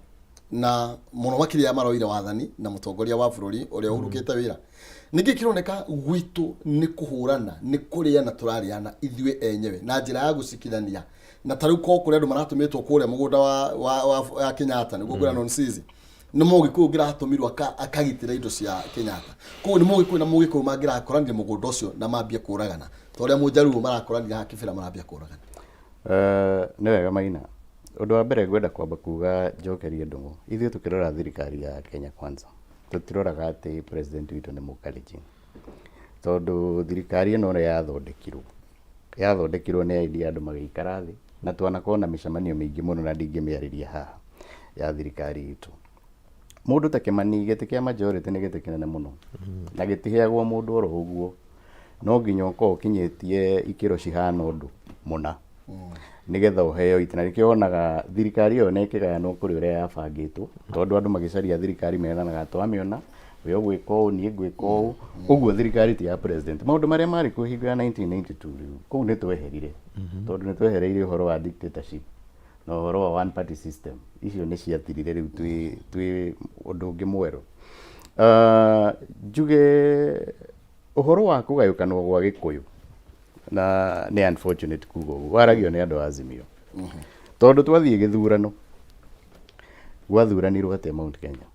na mũno makĩria maroire wathani na mũtongoria wa bũrũri ũrĩa ũhurũkĩte wĩra. Ningĩ kĩroneka gwitũ nĩ kũhũrana, nĩ kũrĩana tũrarĩana ithuĩ enyewe na njĩra ya gũcikithania, na ta rĩu ko kũrĩ andũ maratũmĩtwo kũrĩa mũgũnda wa Kenyatta nĩguo kwĩra non-seize nĩ Mũgĩkũyũ ũngĩratũmirwo akagitĩra indo cia Kenyatta. Koguo nĩ Mũgĩkũyũ na Mũgĩkũyũ mangĩrakoranire mũgũnda ũcio na mambie kũragana ta ũrĩa Mũjaruo marakoranire haha Kĩbĩra marambia kũragana. Nĩ wega Maina. Ũndũ wa mbere ngwenda kwamba kuga njokerie Ndung'u, ithuĩ tũkĩrora thirikari ya Kenya Kwanza, tũtiroraga atĩ president witũ nĩ Mũkalenjin, tondũ thirikari ĩno ũrĩa yathondekirwo, yathondekirwo nĩ idea andũ magĩikara thĩ, na twanakorwo na mĩcemanio mĩingĩ mũno na ndingĩmĩarĩria haha ya thirikari itũ. Mũndũ ta Kĩmani, gĩtĩ kĩa majority nĩ gĩtĩ kĩnene mũno, na gĩtiheagwo mũndũ oro ũguo. No nginya ũkorwo ũkinyĩtie ikĩro cihana ũndũ mũna nĩgetha ũheo itĩ. Na nĩkĩo wonaga thirikari ĩyo ona ĩkĩgayanwo kũrĩ ũrĩa yabangĩtwo, tondũ andũ magĩcaria thirikari meranaga twamĩona we ũgwĩka ũũ, niĩ ngwĩka ũũ. Ũguo thirikari ti ya president. Maũndũ marĩa marĩ kuo hingo ya 1992 rĩu kũu nĩ tweherire, tondũ nĩ twehereire ũhoro wa dictatorship na ũhoro wa one party system. Icio nĩ ciathirire, rĩu twĩ ũndũ ũngĩ mwerũ. Njuge ũhoro wa kũgayũkanwo gwa Gĩkũyũ, na nĩ unfortunate kuga ũguo, waragio nĩ andũ a Azimio, tondũ twathiĩ gĩthurano gwathuranirwo atĩa Mount Kenya?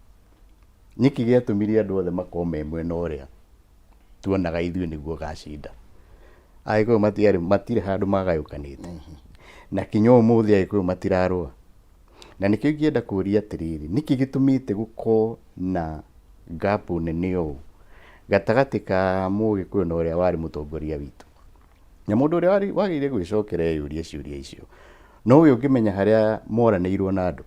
Nĩkĩ gĩatũmire andũ othe makorwo me mwena ũrĩa tuonaga ithuĩ nĩguo gacinda? Agĩkũyũ matiarĩ, matirĩ handũ magayũkanĩte, na kinya ũmũthĩ Agĩkũyũ matirarũa. Na nĩkĩo ingĩenda kũria atĩrĩrĩ, nĩkĩ gĩtũmĩte gũkorwo na gap nene ũũ gatagatĩ ka Mũgĩkũyũ na ũrĩa warĩ mũtongoria witũ? Na mũndũ ũrĩa wagĩrĩire gwĩcokera eyũrie ciũria icio nowe ũngĩmenya harĩa moranĩirwo na andũ,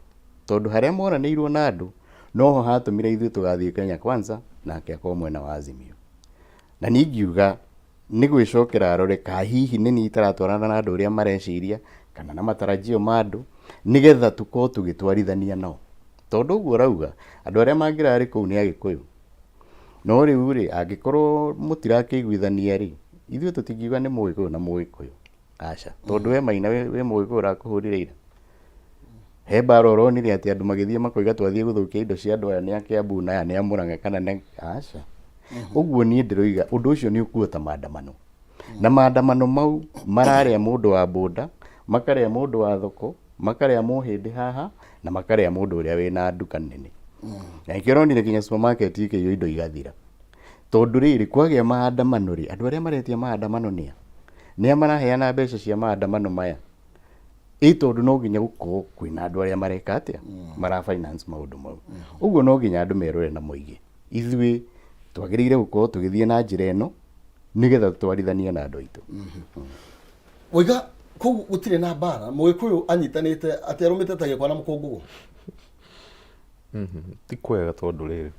tondũ harĩa moranĩirwo na andũ noho hatũmire ithuĩ tũgathiĩ Kenya Kwanza nake akorwo mwena wa Azimio. Na niĩ ingiuga nĩ gwĩcokera arore ka hihi nĩ niĩ itaratwarana na andũ ũrĩa mareciria kana na matarajio ma andũ, nĩgetha tũkorwo tũgĩtwarithania nao. Tondũ ũguo ũrauga andũ arĩa mangĩrarĩ kũu nĩ Agĩkũyũ, no rĩu rĩ, angĩkorwo mũtirakĩiguithania rĩ, ithuĩ tũtingiuga nĩ Mũgĩkũyũ na Mũgĩkũyũ, aca. Tondũ we Maina wĩ Mũgĩkũyũ ũrakũhũrire ira, he mbara ũronire atĩ andũ magĩthiĩ makoiga twathiĩ gũthũkia indo cia andũ aya nĩ a Kiambu na aya nĩ a Murang'a kana nĩ aca. Ũguo niĩ ndĩroiga ũndũ ũcio nĩ ũkuota maandamano, na maandamano mau mararĩa mũndũ wa boda, makarĩa mũndũ wa thoko, makarĩa mũhĩndĩ haha, na makarĩa mũndũ ũrĩa wĩna nduka nene. Na nĩkĩo ũronire nginya supermarket ikĩiywo indo igathira, tondũ rĩrĩ kwagĩa maandamano rĩ, andũ arĩa maretia maandamano nĩa? Nĩa maraheana mbeca cia maandamano maya? Ĩ tondũ no nginya gũkorwo kwĩna andũ arĩa mareka atĩa, mara finance maũndũ mau. Ũguo no nginya andũ merore na moige ithuĩ twagĩrĩire gũkorwo tũgĩthiĩ na njĩra ĩno nĩgetha tũtwarithanie na andũ aitũ. Waiga kũu gũtirĩ na mbara, Mũgĩkũyũ anyitanĩte atĩ arũmĩte ta gĩkwa na mũkũngũgũ. Ti kwega, tondũ rĩrĩ,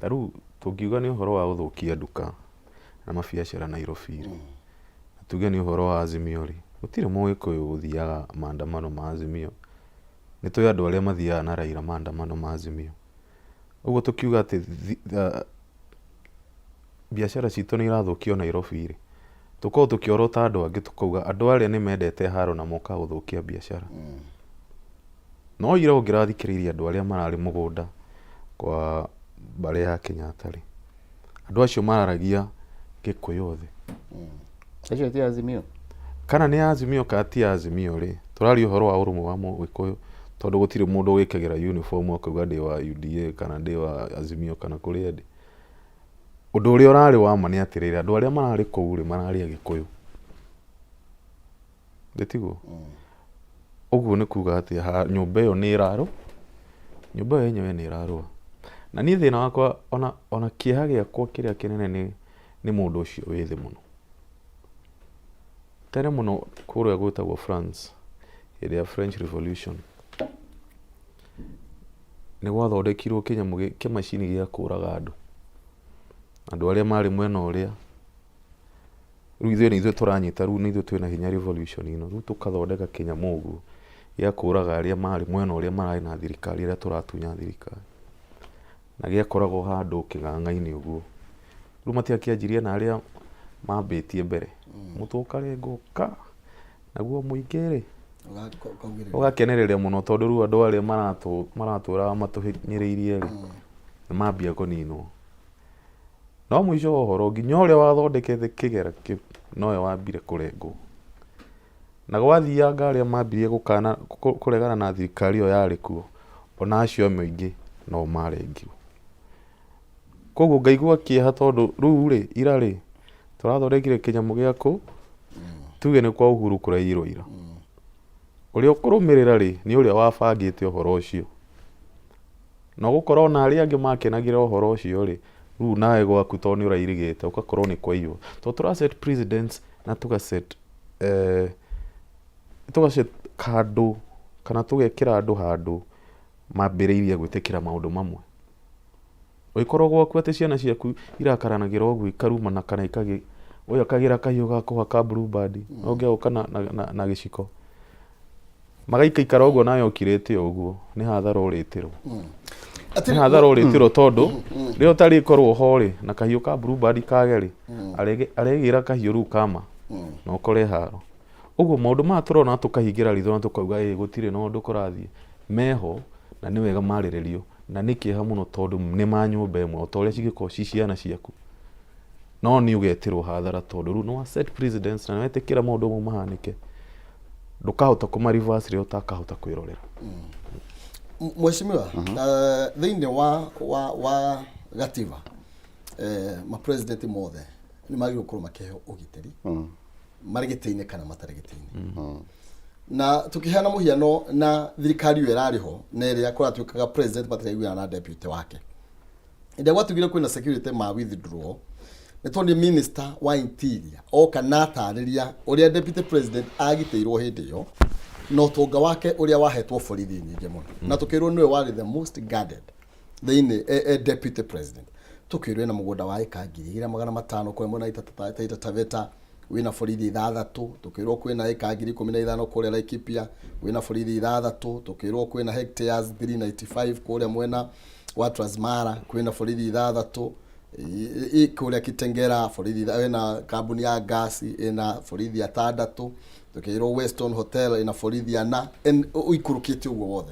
ta rĩu tũngiuga nĩ ũhoro wa gũthũkia nduka na mabiacara Nairobi rĩ, na tuge nĩ ũhoro wa Azimio rĩ, gũtirĩ Mũgĩkũyũ ũthiaga maandamano ma Azimio. Nĩ tũĩ andũ arĩa mathiaga na Raila maandamano ma Azimio. Ũguo tũkiuga atĩ biacara citũ nĩ irathũkio Nairobi rĩ, tũkoragwo tũkĩorota andũ angĩ tũkauga andũ arĩa nĩ mendete haro na mokaga gũthũkia biacara. No ira ũngĩrathikĩrĩirie andũ arĩa mararĩ mũgũnda kwa mbarĩ ya Kenyatta rĩ, andũ acio mararagia Gĩkũyũ othe. Acio ti Azimio. Kana nĩ Azimio kana ti Azimio rĩ, tũraria ũhoro wa ũrũmwe wa Mũgĩkũyũ, tondũ gũtirĩ mũndũ wĩkagĩra uniform akauga ndĩ wa UDA kana ndĩ wa Azimio kana kũrĩa ndĩ. Ũndũ ũrĩa ũrarĩ wa ma nĩ atĩrĩrĩ, andũ arĩa mararĩ kũu rĩ, mararĩ Agĩkũyũ. Ĩ tiguo? Ũguo nĩ kuga atĩ nyũmba ĩyo nĩ ĩrarũ, nyũmba ĩyo yenyewe nĩ ĩrarũa. Na niĩ thĩna wakwa ona kĩeha gĩakwa kĩrĩa kĩnene nĩ mũndũ ũcio wĩ thĩ mũno. Tene mũno kũrĩa gwĩtagwo France, hĩndĩ ya French Revolution, nĩ gwathondekirwo kĩnyamũ, kĩmacini gĩa kũraga andũ. Andũ arĩa marĩ mwena ũrĩa, rĩu ithuĩ nĩ ithuĩ tũranyita, rĩu nĩ ithuĩ twĩna hinya revolution ĩno, rĩu tũkathondeka kĩnyamũ ũguo gĩa kũraga arĩa marĩ mwena ũrĩa mararĩ na thirikari, arĩa tũratunya thirikari. Na gĩakoragwo handũ kĩng'ang'a-inĩ ũguo. Rĩu matiakĩanjirie na arĩa mambĩtie mbere. Mũtwe ũkarengwo ka, naguo mũingĩ rĩ, ũgakenereria mũno tondũ rĩu andũ arĩa maratũraga matũhinyĩrĩirie rĩ, nĩ mambia kũninwo. No mũico wa ũhoro nginya ũrĩa wathondekete kĩgera kĩu nowe wambire kũrengwo. Na gwathianga arĩa mambirie gũkana kũregana na thirikari ĩyo yarĩ kuo, ona acio amwe aingĩ no marengirwo. Koguo ngaigua kĩeha tondũ rĩu rĩ, ira rĩ, tũrathondekire kĩnyamũ gĩa kũ, tuge nĩ kwa Uhuru kũraiyirwo ira. Ũrĩa ũkũrũmĩrĩra rĩ, nĩ ũrĩa wabangĩte ũhoro ũcio. Na ũgũkora ona arĩa angĩ makenagĩra ũhoro ũcio rĩ, rĩu nawe gwaku tondũ nĩ ũrairigĩte ũgakorwo nĩ kwaiywo. Tondũ tũra set precedents na tũga set tũga set handũ kana tũgekĩra andũ handũ mambĩrĩirie gwĩtĩkĩra maũndũ mamwe. Ũngĩkorwo gwaku atĩ ciana ciaku irakaranagĩra ũguo ikarumana kana ikagĩ, ũyũ akagĩra kahiũ ga kũhaka blue band, ũngĩ agoka na gĩciko. Magaikaikara ũguo nawe ũkirĩte ũguo, nĩ hathara ũrĩtĩrwo. Nĩ hathara ũrĩtĩrwo tondũ rĩrĩa ũtarĩkorwo ho rĩ, na kahiũ ka blue band kage rĩ, aregĩra kahiũ rĩu kama na ũkore haro. Ũguo maũndũ maya tũrona tũkahingĩra ritho na tũkauga ĩ gũtirĩ na ũndũ kũrathiĩ, meho na nĩ wega marĩrĩrio na nĩ kĩeha mũno tondũ nĩ ma nyũmba ĩmwe o ta ũrĩa cingĩkorwo ci ciana ciaku. No nĩ ũgetĩrwo hathara tondũ rĩu nĩ wa set precedence na nĩ wetĩkĩra maũndũ mau mahanĩke, ndũkahota kũma reverse rĩrĩa ũtakahota kwĩrorera. Mheshimiwa, thĩinĩ wa gatiba ma president mothe nĩ magĩrĩirwo gũkorwo makĩheo ũgitĩri marĩ gĩtĩ-inĩ kana matarĩ gĩtĩ-inĩ. Na tũkĩheana mũhiano na thirikari ĩyo ĩrarĩ ho na ĩrĩa kũratuĩkaga president matiraiguana na deputy wake. Hĩndĩ ĩrĩa gwatuĩkire kwĩna security ma withdraw, nĩ tuonire minister wa interior oka na atarĩria ũrĩa deputy president agitĩirwo hĩndĩ ĩyo na ũtonga wake ũrĩa wahetwo borithi nyingĩ mũno. Na tũkĩrwo nĩwe warĩ the most guarded thĩinĩ deputy president. Tũkĩrwo ena mũgũnda wa ĩka 2500 kũrĩa mwena wa Taita Taveta wĩna borithi ithathatũ. Tũkĩrwo kwĩna ĩka 15,000 kũrĩa Laikipia wĩna borithi ithathatũ. Tũkĩrwo kwĩna hectares 395 kũrĩa mwena wa Transmara kwĩna borithi ithathatũ. Kũrĩa Kitengela borithi ĩna kambuni ya ngasi ĩna borithi atandatũ. Tũkĩrwo Weston Hotel ĩna borithi ana. Ũikũrũkĩte ũguo wothe.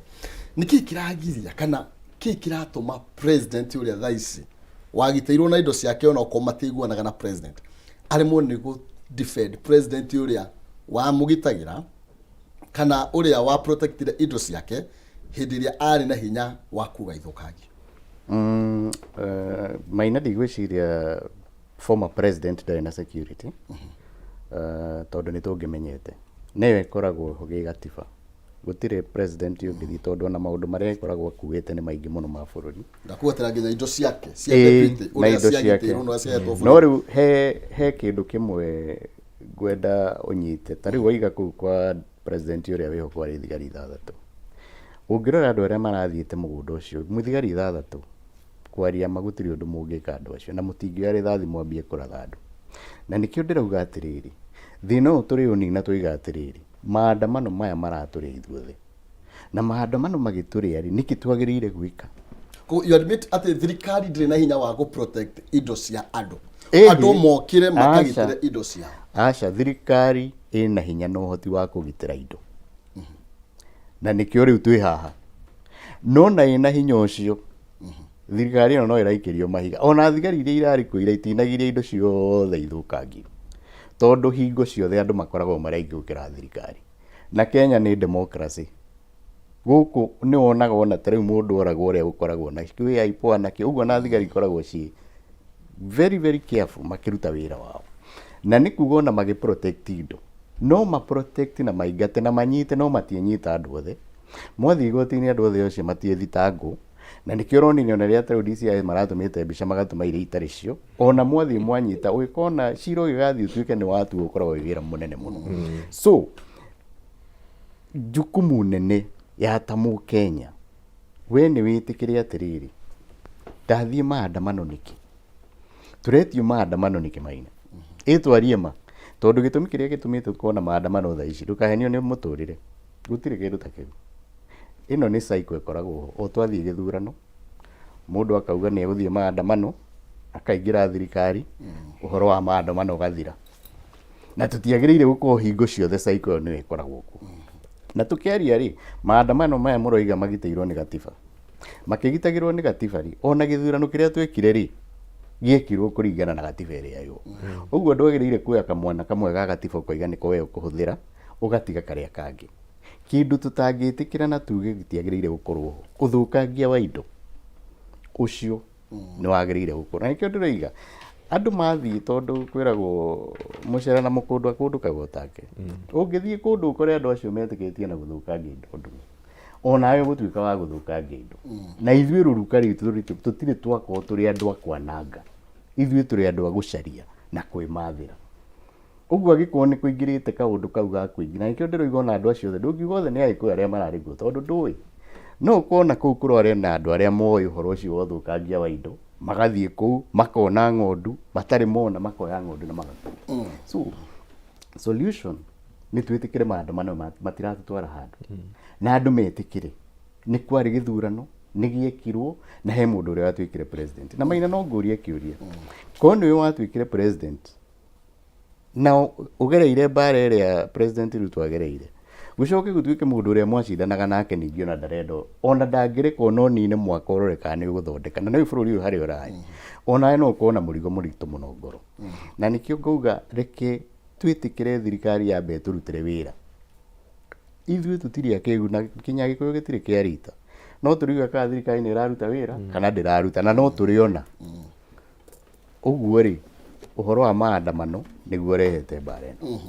Nĩkĩ kĩragiria kana kĩ kĩratũma president ũrĩa thaa ici wagitĩirwo na indo ciake ona okorwo matiiguanaga na president aremwo nĩ gũ defend president ũrĩa wamũgitagĩra kana ũrĩa wa protectire indo ciake hĩndĩ ĩrĩa arĩ na hinya wa kuga ithũkangi? Maina ndigwĩciria former president ndarĩ na security, tondũ nĩ tũngĩmenyete nĩyo ĩkoragwo gĩ gatiba. Gũtirĩ president ũngĩthiĩ tondũ ona maũndũ marĩa ĩkoragwo akuĩte nĩ maingĩ mũno ma bũrũri. Ndakugatĩra nginya indo ciake cia deputy na ũrĩa indo ciake. ciagitĩirwo na ũrĩa ciahetwo No bũrũri. rĩu he kĩndũ kĩmwe ngwenda ũnyite. Ta rĩu waiga kũu kwa president ũrĩa wĩho kwarĩ thigari ithathatũ. Ũngĩrora andũ arĩa marathiĩte mũgũnda ũcio, thigari ithathatũ kwaria ma gũtirĩ ũndũ mũngĩka andũ acio na mũtingĩoya rithathi mwambie kũratha andũ. Na nĩkĩo ndĩrauga atĩrĩrĩ, thĩna ũyũ tũrĩũnina twoiga atĩrĩrĩ, maandamano maya maratũrĩa ithuothe. Na maandamano magĩtũrĩa rĩ, nĩkĩ twagĩrĩire gwĩka? You admit atĩ thirikari ndĩrĩ na hinya wa gũ protect indo cia andũ. Ĩhĩ. Andũ mokire makagitĩre Aca. indo ciao. Aca, thirikari ĩna hinya na ũhoti wa kũgitĩra indo. Na nĩkĩo rĩu twĩ haha. No na ĩna hinya ũcio, thirikari ĩno no ĩraikĩrio mahiga. Ona thigari iria irarĩ kuo ira itinagiria indo ciothe ithũkangio. Tondũ hingo ciothe andũ makoragwo marĩ aingĩ gũkĩra thirikari. Na Kenya nĩ democracy. Gũkũ nĩ wonaga ona ta rĩu mũndũ oragwo ũrĩa gũkoragwo na kwĩ IPOA na kĩ, ũguo na thigari ikoragwo ciĩ very very careful makĩruta wĩra wao. Na nĩ kuga ona magĩ protect indo, no ma protect na maingate na manyite no matiĩnyita andũ othe. Mwathiĩ igoti-inĩ andũ othe acio matiĩthitangwo. Na nĩkĩo ũronire ona rĩrĩa ta rĩu DCI maratũmĩte mbica magatũma iria itarĩ cio. Ona mwathiĩ mwanyita ũgĩkona cira ũgĩgathiĩ ũtuĩke nĩ watuo ũkoragwo wĩ wĩra mũnene mũno. So jukumu nene ya ta mũkenya, we nĩ wĩtĩkĩre atĩrĩrĩ, ndathiĩ maandamano nĩkĩ? Tũretio maandamano nĩkĩ Maina? Ĩ twarie ma, tondũ gĩtũmi kĩrĩa gĩtũmĩte tũkorwo na maandamano thaa ici, ndũkahenio nĩ mũtũrĩre, gũtirĩ kĩndũ ta kĩu. Ĩno nĩ cycle ĩkoragwo ho, o twathiĩ gĩthurano, mũndũ akauga nĩ egũthiĩ maandamano, Akaingĩra thirikari, ũhoro wa maandamano ũgathira. Na tũtiagĩrĩire gũkorwo hingo ciothe cycle ĩyo nĩyo ĩkoragwo kuo. Na tũkĩaria rĩ, maandamano maya mũroiga magitĩirwo nĩ gatiba. Makĩgitagĩrwo nĩ gatiba rĩ, ona gĩthurano kĩrĩa twekire rĩ, gĩekirwo kũringana na gatiba ĩrĩa yo. Ũguo ndwagĩrĩire kuoya kamwana kamwe ga gatiba ũkoiga nĩko we ũkũhũthĩra, ũgatiga karĩa kangĩ. Kĩndũ tũtangĩtĩkĩra na tuge gĩtiagĩrĩire gũkorwo ho, ũthũkangia wa indo ũcio nĩ wagĩrĩire gũkorwo. Na nĩkĩo ndĩroiga andũ mathiĩ tondũ kwĩragwo mũcera na mũkũndũ akũndũkaga o take. Ũngĩthiĩ kũndũ ũkore andũ acio metĩkĩtie na gũthũkangia indo ndũĩ, onawe ũgũtuĩka wa gũthũkangia indo. Na ithuĩ rũruka rwitũ tũtirĩ twakorwo tũrĩ andũ a kwananga, ithuĩ tũrĩ andũ a gũcaria na kwĩmathĩra. Ũguo angĩkorwo nĩ kũingĩrĩte kaũndũ kau ga kũingĩ, na nĩkĩo ndĩroiga ona andũ acio othe, ndũngiuga othe nĩ Agĩkũyũ arĩa mararĩ kuo, tondũ ndũĩ. No ũkorwo na kũu kũrarĩ na andũ arĩa moĩ ũhoro ũcio wa ũthũkangia wa indo, magathiĩ kũu, makona ng'ondu, matarĩ mona, makoya ng'ondu na magakua. So, solution nĩ twĩtĩkĩre maandamano matiratũtwara handũ. Na andũ metĩkĩre, nĩ kwarĩ gĩthurano, nĩ gĩekirwo, na he mũndũ ũrĩa watuĩkire president. Na Maina no ngũrie kĩũria, korwo nĩwe watuĩkire president, na ũgereire mbara ĩrĩa President Ruto agereire, gũcoke gũtuĩke mũndũ ũrĩa mwacindanaga nake ningĩ ona ndarenda ona ndangĩreka ona ũnine mwaka ũrore kana nĩ ũgũthondeka na nĩ bũrũri ũyũ harĩa ũraĩ onawe no ũkorwo na mũrigo mũritũ mũno ngoro. Na nĩkĩo ngauga reke twĩtĩkĩre thirikari yambe ĩtũrutĩre wĩra. Ithuĩ tũtirĩ akĩgu na kinya Gĩkũyũ gĩtirĩ kĩa rita, no tũriuga kana thirikari nĩ ĩraruta wĩra kana ndĩraruta, na no tũrĩona. Ũguo rĩ, ũhoro wa maandamano nĩguo ũrehete mbara ĩno.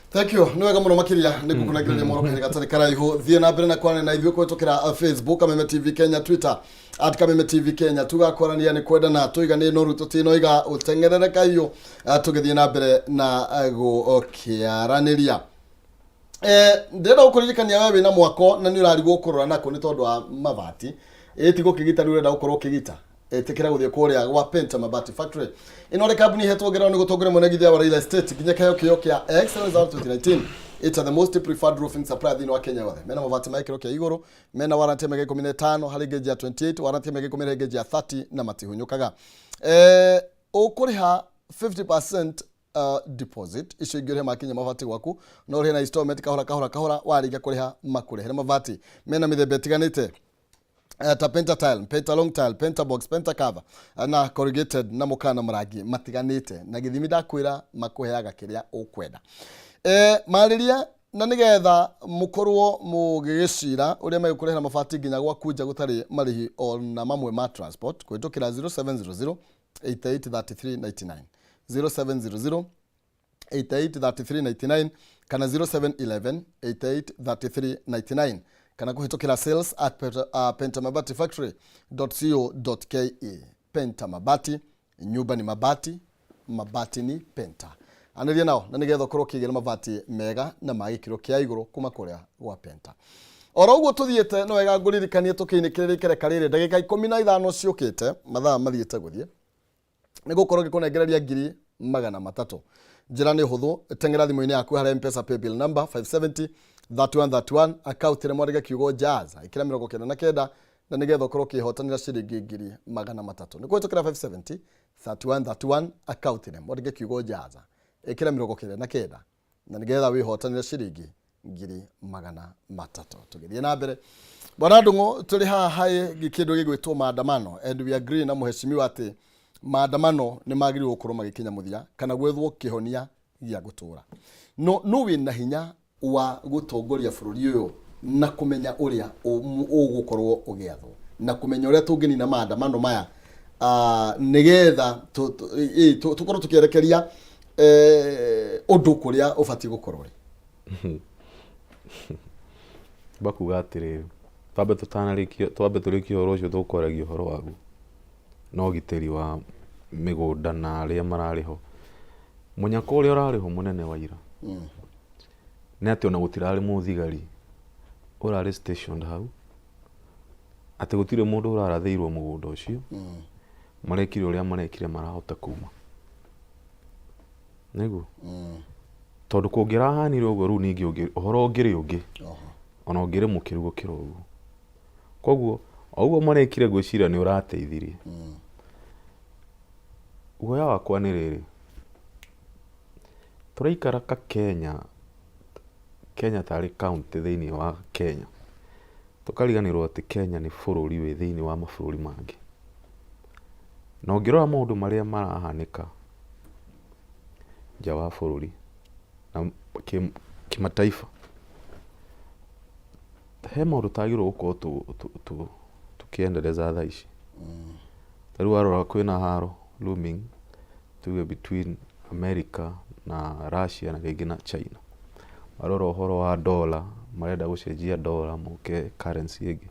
Thank you. Nĩ wega mũno makĩria nĩ ngũkũnengereria mohoro kahinda gatarĩ karaihu. Thiĩ na mbere na kwaranĩria na ithuĩ kũhĩtũkĩra Facebook Kameme TV Kenya, Twitter at Kameme TV Kenya. Tuga kwaranĩria nĩ kwendana, tũiga nĩ noru tũtinoiga ũteng'erere kahiũ tũgĩthiĩ na mbere na gũkĩaranĩria. Ndĩrenda gũkũririkania we wĩna mwako na nĩ ũrarigwo kũrora nako nĩ tondũ wa mabati. Ĩ ti gũkĩgita rĩu ũrenda gũkorwo ũkĩgita. Ĩtĩkĩra gũthiĩ kũrĩa gwa Penta Mabati Factory. Ĩno nĩ kambuni ĩhetwo ngerano nĩ gũtongoria mwene wa real estate nginya kĩheo kĩo kĩa Excellence Award 2019. It's the most preferred roofing supplier thĩinĩ wa Kenya yothe. Mena mabati ma gĩkĩro kĩa igũrũ, mena warranty ya mĩaka 15 harĩ gauge ya 28, warranty ya mĩaka 10 harĩ gauge ya 30 na matihunyũkaga. Ũkũrĩha 50% deposit icio ingĩ ũrĩhe makinya mabati gwaku, no ũrĩhe na installment kahora kahora kahora, warĩkia kũrĩha makũrehere mabati. Mena mĩthemba ĩtiganĩte ta pentatile, pentalong tile, pentabox, pentacover na corrugated na mũkana marangi matiganĩte na gĩthimi ndakwĩra makũheaga kĩrĩa ũkwenda. Marĩria na nĩgetha mũkorwo mũgĩgĩcira ũrĩa megũkũrehera mabati nginya gwaku nja gũtarĩ marĩhi ona mamwe ma transport kũhĩtũkĩra 0700 883399, 0700 883399 kana 0711 883399 kana kũhĩtũkĩra sales at pentamabatifactory.co.ke. Penta Mabati, nyumba ni mabati, mabati ni Penta. Anĩria nao na nĩgetha ũkorwo ũkĩgĩra mabati mega na ma gĩkĩro kĩa igũrũ kuma kũrĩa gwa Penta. Oro ũguo tũthiĩte no wega ngũririkanie tũkĩinĩkĩrĩria ikereka rĩrĩ ndagĩka 15 ciũkĩte, mathaa mathiĩte gũthiĩ, nĩ gũkorwo ngĩkũnengereria 300,000. Njĩra nĩ hũthũ, teng'era thimũ-inĩ yaku harĩa M-Pesa paybill number 570 3131, account ĩrĩa mwandĩke kiugo Jazz, ĩkĩra 99 na nĩgetha ũkorwo ũkĩhotanĩra ciringi 300,000. Nĩ kũhĩtũkĩra 570 3131, account ĩrĩa mwandĩke kiugo Jazz, ĩkĩra 99 na nĩgetha wĩhotanĩre ciringi 300,000. Tũgĩthiĩ na mbere, bwana Ndung'u, tũrĩ haha harĩ kĩndũ gĩgwĩtwo maandamano, and we agree na mũheshimiwa atĩ maandamano nĩ magĩrĩirwo gũkorwo magĩkinya mũthia kana gwethwo kĩhonia gĩa gũtũra. No no wĩna hinya wa gũtongoria bũrũri ũyũ na kũmenya ũrĩa ũgũkorwo ũgĩathwo na kũmenya ũrĩa tũngĩnina maandamano maya, nĩgetha tũkorwo tũkĩerekeria ũndũ kũrĩa ũbatiĩ gũkorwo ũrĩ. Bakuga atĩrĩrĩ, twambe tũtanarĩkia, twambe tũrĩkie ũhoro ũcio tũkwaragia ũhoro waguo na ũgitĩri wa mĩgũnda na arĩa mararĩ ho. Mũnyaka ũrĩa ũrarĩ ho mũnene wa ira nĩ atĩ ona gũtirarĩ mũthigari ũrarĩ stationed hau, atĩ gũtirĩ mũndũ ũrarathĩirwo mũgũnda ũcio. Marekire ũrĩa marekire marahota kuma nĩguo, tondũ kũngĩrahanire ũguo rĩu ningĩ ũhoro ũngĩrĩ ũngĩ ona ũngĩrĩ mũkĩru gũkĩra ũguo. Koguo o ũguo marekire ngwĩciria nĩ ũrateithirie. Guoya wakwa nĩ rĩrĩ, tũraikara ka Kenya, Kenya tarĩ county thĩinĩ wa Kenya, tũkariganĩrwo atĩ Kenya nĩ bũrũri wĩ thĩinĩ wa mabũrũri mangĩ. Na ũngĩrora maũndũ marĩa marahanĩka nja wa bũrũri na kĩmataifa, he maũndũ tũtagĩrĩirwo gũkorwo tũkĩendeleza thaa ici. Ta rĩu warora kwĩna haro looming tuge between America na Russia na rĩngĩ na China. Warora ũhoro wa dollar, marenda gũcenjia dollar moke currency ĩngĩ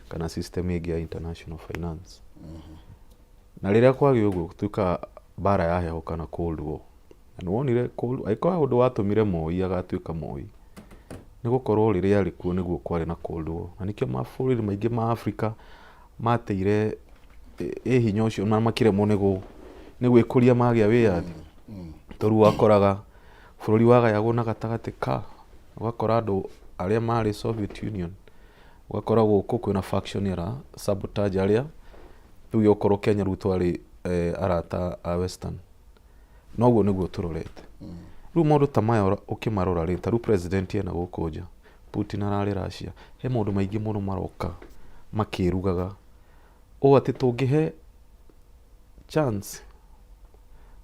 kana system ĩngĩ ya international finance. Na rĩrĩa kwagĩa ũguo gũtuĩkaga mbara ya heho kana cold war. Na nĩ wonire cold angĩkorwo he ũndũ watũmire Moi agatuĩka Moi, nĩ gũkorwo rĩrĩa arĩ kuo nĩguo kwarĩ na cold war. Na nĩkĩo mabũrũri maingĩ ma Africa mateire ĩ hinya ũcio na makĩremwo nĩ gwĩkũria magĩa wĩyathi. Tondũ wakoraga bũrũri wagayagwo na gatagatĩ ka, ũgakora andũ arĩa marĩ Soviet Union, ũgakora gũkũ kwĩna faction ĩra sabotage arĩa, tuge okorwo Kenya rĩu twarĩ arata a Western. Noguo nĩguo tũrorete. Rĩu maũndũ ta maya ũkĩmarora rĩ, ta rĩu president ena gũkũ nja, Putin ararĩ Russia, he maũndũ maingĩ mũno maroka makĩrugaga ũũ atĩ tũngĩhe chance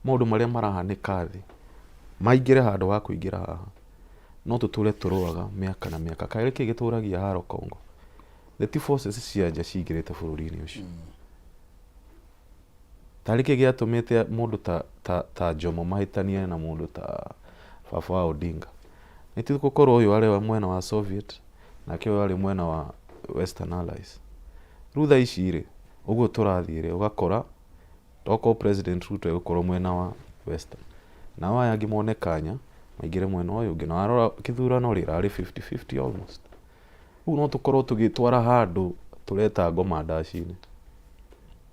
maũndũ marĩa marahanĩka thĩ maingĩre handũ ha kũingĩra haha, no tũtũre tũrũaga mĩaka na mĩaka. Kaĩ nĩkĩ gĩtũragia haro Congo? The ti forces cia nja cingĩrĩte bũrũri-inĩ ũcio. Tarĩ kĩ gĩatũmĩte mũndũ ta, ta, ta Jomo mahĩtanie na mũndũ ta baba wa Odinga? Nĩ ti gũkorwo ũyũ arĩ wa mwena wa Soviet nake ũyũ arĩ mwena wa Western Allies. Rĩu thaa ici rĩ, ũguo tũrathiĩ rĩ, ũgakora tokorwo President Ruto egũkorwo mwena wa Western, nao aya angĩ mone kanya maingĩre mwena ũyũ ũngĩ. Na warora kĩthurano rĩ, ĩrarĩ 50-50 almost. Rĩu no tũkorwo tũgĩtwara handũ tũreta ngoma ndaci-inĩ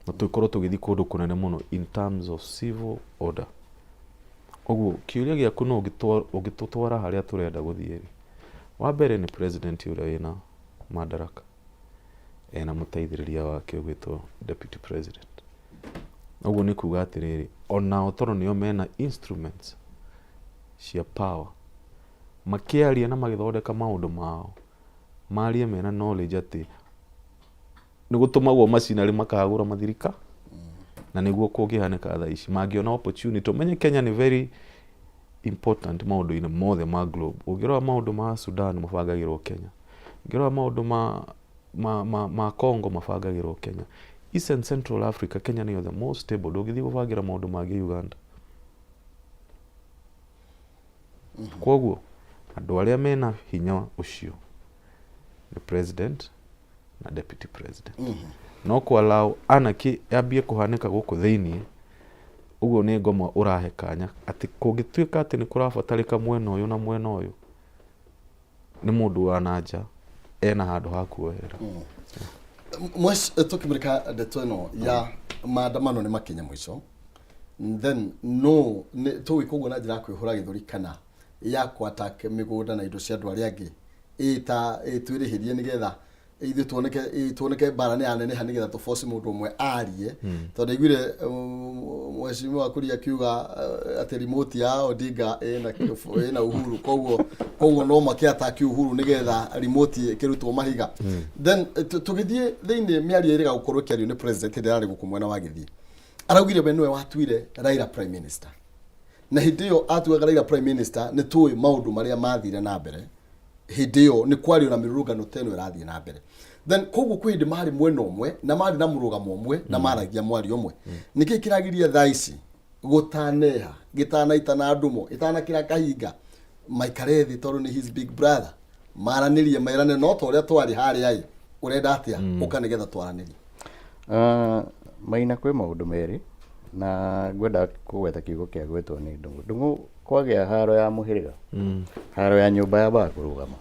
na tũkorwo tũgĩthiĩ kũndũ kũnene mũno in terms of civil order. Ũguo kĩũria gĩaku no ũngĩtũtwara harĩa tũrenda gũthiĩ rĩ, wa mbere nĩ president ũrĩa wĩna madaraka ena mũteithĩrĩria wake ũgwĩtwo deputy president. Ũguo nĩ kuga atĩrĩrĩ, onao tondũ nĩo mena instruments cia power, makĩaria na magĩthondeka maũndũ mao, marie mena knowledge atĩ nĩ gũtũmagwo macinarĩ makahagũra mathirika, na nĩguo kũngĩhanĩka thaa ici mangĩona opportunity. Ũmenye Kenya nĩ very important maũndũ-inĩ mothe ma globe. Ũngĩrora maũndũ ma Sudan mabangagĩrwo Kenya, ũngĩrora maũndũ ma Congo mabangagĩrwo Kenya. East and Central Africa, Kenya nĩyo the most stable. Ndũngĩthiĩ gũbangĩra maũndũ mangĩ Uganda. Koguo andũ arĩa mena hinya ũcio nĩ president na deputy president. No kũ allow anarchy yambie kũhanĩka gũkũ thĩiniĩ, ũguo nĩ ngoma ũrahe kanya atĩ kũngĩtuĩka atĩ nĩ kũrabatarĩka mwena ũyũ na mwena ũyũ, nĩ mũndũ wa na nja ena handũ ha kuoerera. Mwesh, tũkĩmũrĩka ndeto ĩno ya maandamano nĩ makinya mũico, then no tũgwĩka ũguo na njĩra ya kwĩhũra gĩthũri kana ya kũ attack mĩgũnda na indo cia andũ arĩa angĩ, ĩ ta ĩ twĩrĩhĩrie nĩgetha ithuĩ tuoneke, ĩ tuoneke mbara nĩ yaneneha nĩgetha tũ force mũndũ ũmwe arie. Tondũ ndaiguire mheshimiwa Kuria akiuga atĩ remote ya Odinga ĩna Uhuru, koguo no makĩ attack Uhuru nĩgetha remote ĩkĩrutwo mahiga. Then tũgĩthiĩ thĩinĩ mĩario ĩrĩga gũkorwo ĩkĩario nĩ president hĩndĩ ĩrĩa arĩ gũkũ mwena wa Gĩthii, araugire we nĩwe watuire Raila prime minister, na hĩndĩ ĩyo atuaga Raila prime minister nĩ tũĩ maũndũ marĩa mathire na mbere hĩndĩ ĩyo, nĩ kwario na mĩrũrũngano ta ĩno ĩrathiĩ na mbere. Then koguo kwĩ hĩndĩ marĩ mwena ũmwe na marĩ na mũrũgamo ũmwe na maragia mwario ũmwe. Nĩkĩ kĩragiria thaa ici gũtaneha gĩtanaita na ndumo ĩtanakĩra kahinga maikare thĩ, tondũ nĩ his big brother, maranĩrie merane no ta ũrĩa twarĩ harĩa ĩ ũrenda atĩa, ũka nĩgetha twaranĩrie? Maina, kwĩ maũndũ merĩ na ngwenda kũgweta kiugo kĩa gwetwo nĩ Ndũng'ũ. Ndũng'ũ, kwagĩa haro ya mũhĩrĩga, haro ya nyũmba yambaga kũrũgama,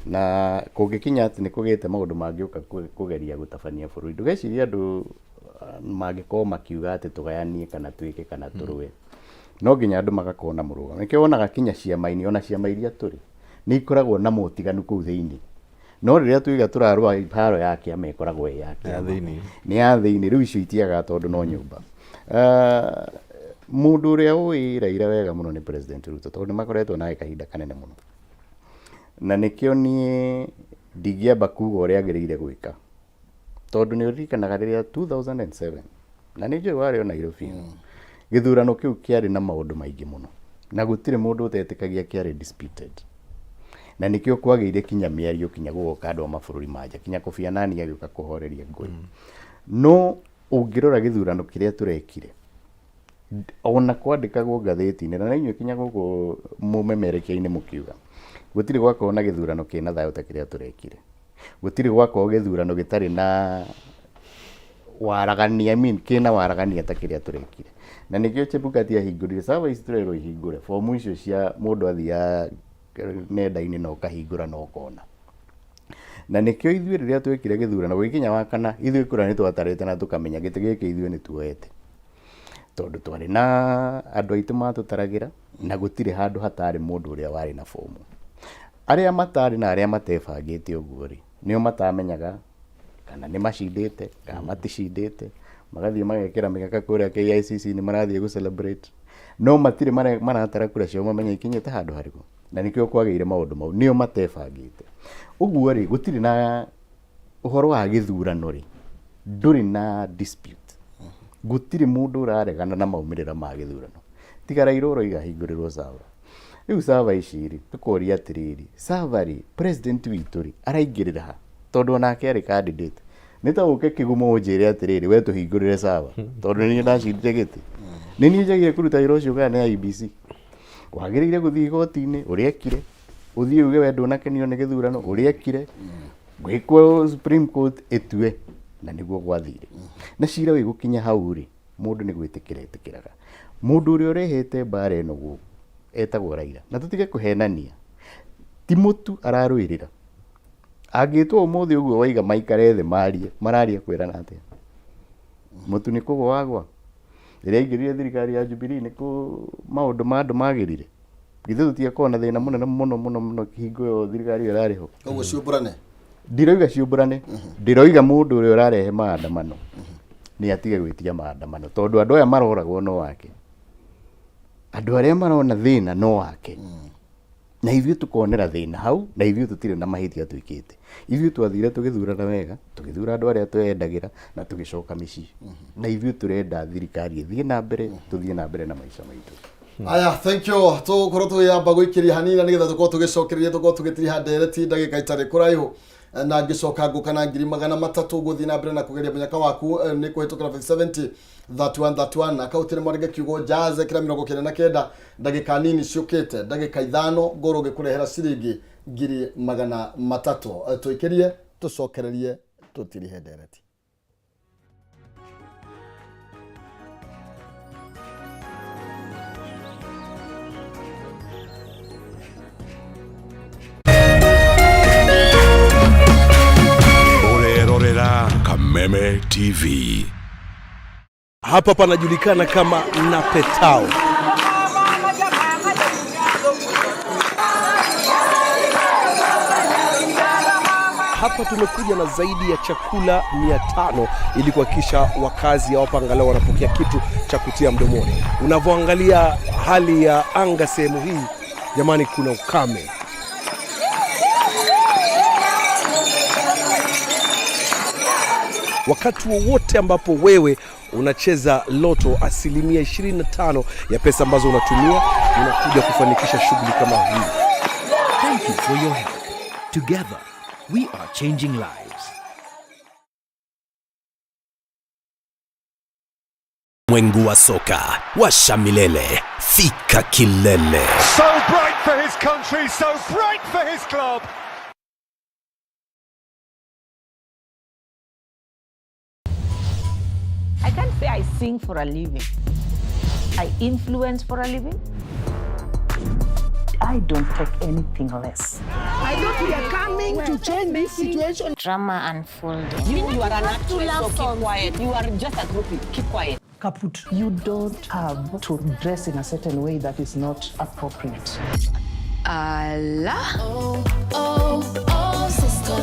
na kũngĩkinya atĩ nĩ kũgĩte maũndũ mangĩũka kũgeria gũtabania bũrũri, ndũgecirie andũ mangĩkorwo makiuga atĩ tũgayanie kana twĩke kana tũrũe, no nginya andũ magakorwo na mũrũgamo. Nĩkĩo wonaga kinya ciama-inĩ, ona ciama iria tũrĩ nĩ ikoragwo na motiganu kũu thĩinĩ, no rĩrĩa tuiga tũrarũa haro ya kĩama, ĩkoragwo ĩ ya kĩama. Thĩinĩ. Nĩ ya thĩinĩ. Rĩu icio itiagaga tondũ no nyũmba. Mũndũ ũrĩa ũĩ Raila wega mũno nĩ President Ruto, tondũ nĩ makoretwo nake kahinda kanene mũno. Na nĩkĩo niĩ ndingĩamba kuga ũrĩa agĩrĩire gwĩka, tondũ nĩ ũririkanaga rĩrĩa 2007, na nĩ njũĩ warĩ o Nairobi ĩno, gĩthurano kĩu kĩarĩ na maũndũ maingĩ mũno na gũtirĩ mũndũ ũtetĩkagia kĩarĩ disputed, na nĩkĩo kwagĩire kinya mĩario, kinya gũgoka andũ a mabũrũri ma nja, kinya Kofi Annan agĩũka kũhoreria ngũĩ. No ũngĩrora gĩthurano kĩrĩa tũrekire, ona kwandĩkagwo ngathĩti-inĩ na inyuĩ kinya gũkũ mũmemerekia-inĩ mũkiuga gũtirĩ gwakorwo na gĩthurano kĩna thayũ ta kĩrĩa tũrekire, gũtirĩ gwakorwo gĩthurano gĩtarĩ na waragania, I mean, kĩna waragania ta kĩrĩa tũrekire. Na nĩkĩo Chebukati ahingũrire server ici tũrerwo ihingũre fomu icio cia mũndũ athiaga nenda-inĩ na ũkahingũra na ũkona. Na nĩkĩo ithuĩ rĩrĩa twekire gĩthurano gũgĩkinya wa kana, ithuĩ kura nĩ twatarĩte na tũkamenya gĩtĩ gĩkĩ ithuĩ nĩ tuoete, tondũ twarĩ na andũ aitũ matũtaragĩra na gũtirĩ handũ hatarĩ mũndũ ũrĩa warĩ na fomu. Arĩa matarĩ na arĩa matebangĩte ũguo rĩ, nĩo matamenyaga kana nĩ macindĩte kana maticindĩte, magathiĩ magekĩra mĩgeka kũrĩa KICC nĩ marathiĩ gũ celebrate, no matirĩ maratara kura ciao mamenye ikinyĩte handũ harĩkũ. Na nĩkĩo kwagĩire maũndũ mau, nĩo matebangĩte ũguo rĩ. Gũtirĩ na ũhoro wa gĩthurano rĩ, ndũrĩ na dispute, gũtirĩ mũndũ ũraregana na maumĩrĩra ma gĩthurano, tiga Raila ũroiga ahingũrĩrwo server. Rĩu server ici rĩ, tũkoria atĩrĩrĩ, server rĩ, president witũ rĩ, araingĩrĩra ha? Tondũ onake arĩ candidate. Nĩ ta ũke Kĩgumo ũnjĩre atĩrĩrĩ, we tũhingũrĩre server tondũ nĩ niĩ ndacindire gĩtĩ, nĩ niĩ njagĩrĩire kũruta wĩra ũcio kana nĩ IEBC? Wagĩrĩire gũthiĩ igoti-inĩ ũrĩa ekire, ũthiĩ uge we ndũnakenio nĩ gĩthurano ũrĩa ekire, gwĩkwo Supreme Court ĩtue, na nĩguo gwathire. Na cira wĩ gũkinya hau rĩ, mũndũ nĩ gwĩtĩkĩra ĩtĩkĩraga. Mũndũ ũrĩa ũrehete mbara ĩno gũkũ etagwo Raila, na tũtige kũhenania, ti mũtu ararũĩrĩra. Angĩtwo ũmũthĩ ũguo waiga maikare thĩ marie, mararia kwĩrana atĩa? Mũtu nĩ kũgwa wagwa. Rĩrĩa aingĩrire thirikari ya Jubilee, nĩ kũ maũndũ ma andũ magĩrire? Githĩ tũtiakorwo na thĩna mũnene mũno mũno mũno hingo ĩyo thirikari ĩyo ĩrarĩ ho? Ũguo ciũmbũrane. Ndiroiga ciũmbũrane, ndĩroiga mũndũ ũrĩa ũrarehe maandamano nĩ atige gwĩtia maandamano, tondũ andũ aya maroragwo no wake, andũ arĩa marona thĩna no wake, na ithuĩ tũkonera thĩna hau, na ithuĩ tũtirĩ na mahĩtia twĩkĩte. Ithuĩ twathire tũgĩthurana wega, tũgĩthura andũ arĩa tweyendagĩra na tũgĩcoka mĩciĩ, na ithuĩ tũrenda thirikari ĩthiĩ na mbere, tũthiĩ na mbere na maica maitũ. Aya, thank you. Tũgũkorwo tũgĩamba gũikĩria hanini na nĩgetha tũkorwo tũgĩcokereria, tũkorwo tũgĩtiriha ndereti ndagĩka itarĩ kũraihu, na ngĩcoka ngũka na 300,000 gũthiĩ na mbere na kũgeria mũnyaka waku nĩ kũhĩtũkĩra 570 31 31 akaunti nĩ mwandĩke kiugo jazz kĩra 99. Ndagĩka nini ciũkĩte, ndagĩka 5, ngorwo ngĩkũrehera ciringi 300,000. Tũikĩrie, tũcokererie, tũtirihe ndereti. Ũrerorera Kameme TV. Hapa panajulikana kama Napetao. Hapa tumekuja na zaidi ya chakula 500 ili kuhakikisha wakazi hapa angalau wanapokea kitu cha kutia mdomoni. Unavyoangalia hali ya anga sehemu hii, jamani, kuna ukame. Wakati wowote ambapo wewe unacheza loto, asilimia 25 ya pesa ambazo unatumia unakuja kufanikisha shughuli kama hii. Thank you for your help. Together, we are changing lives. Mwengu wa soka washa milele, fika kilele. So bright for his country, so bright for his club. I can't say I sing for a living. I influence for a living. I don't take anything less. I thought we are coming to change this situation. Drama unfolding. You are an actress, so keep quiet. You are just a groupie. Keep quiet. Kaput. You don't have to dress in a certain way that is not appropriate. Allah. Oh, oh, oh, sister.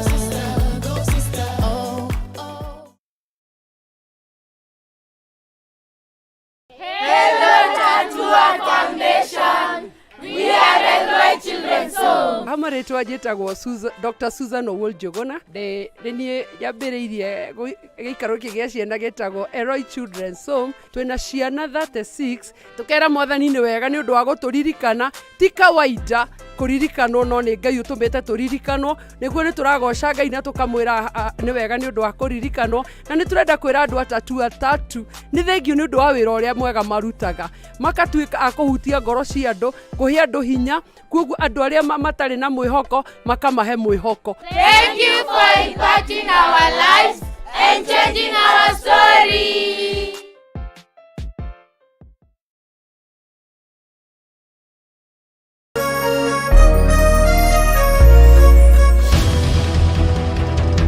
Rĩtwa njĩtagwo Dr. Susan Owuor Njuguna. Nĩ niĩ nyambĩrĩirie gĩikaro gĩkĩ gĩa ciana gĩtagwo Eloi Children's Home. Twĩna ciana 36. Tũkera Mwathani nĩ wega nĩ ũndũ wa gũtũririkana. Ti kawaida kũririkanwo, no nĩ Ngai ũtũmĩte tũririkanwo. Nĩguo nĩ tũragoca Ngai na tũkamwĩra nĩ wega nĩ ũndũ wa kũririkanwo. Na nĩ tũrenda kwĩra andũ atatu atatu nĩ thengiũ nĩ ũndũ wa wĩra ũrĩa mwega marutaga. Makatuĩka a kũhutia ngoro cia andũ, kũhe andũ hinya, koguo andũ arĩa matarĩ na mwĩhoko makamahe mwĩhoko. Thank you for impacting our lives and changing our story.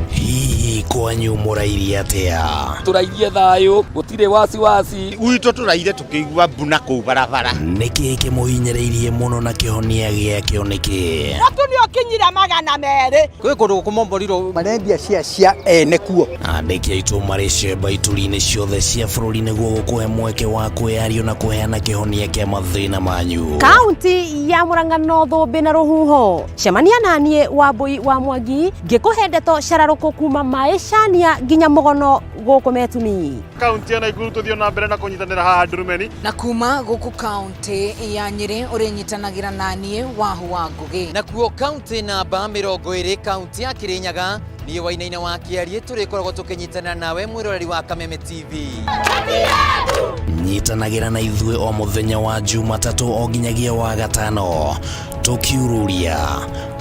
Hihi kwanyu mũrairie atĩa? Tũrairie thayũ, gũtirĩ wasiwasi. Gwitũ tũraire tũkĩigua mbu na kũu barabara. Nĩkĩ kĩmũhinyĩrĩirie mũno na kĩhonia gĩakĩo nĩkĩ? Mũtu nĩ ũkinyire 200. Kwĩ kũndũ gũkũmomborirwo marendia cia cia ene kuo. Andĩki aitũ marĩ cemba ituri-inĩ ciothe cia bũrũri nĩguo gũkũhe mweke wa kwĩyario na kũheana kĩhonia kĩa mathĩna manyu. Kaunti ya Murang'a no thũmbĩ na rũhuho. Cemania naniĩ Wambũi wa Mwangi ngĩkũhe ndeto cararũkũ kuma maĩ Cania nginya mũgono gũkũ Metumi. Kaunti ya Nakuru tũthiĩ na mbere na kũnyitanĩra haha Ndurumeni. Na kuma gũkũ kaunti ya Nyĩrĩ ũrĩnyitanagĩra naniĩ Wahu wa Ngũgĩ. Nakuo kaunti namba 20 kaunti ya Kirinyaga niĩ Wainaina wa Kĩariĩ tũrĩkoragwo tũkĩnyitanĩra nawe mwĩroreri wa Kameme TV. Nyitanagĩra na ithuĩ o mũthenya wa Jumatatũ o nginyagia wa gatano tũkiururia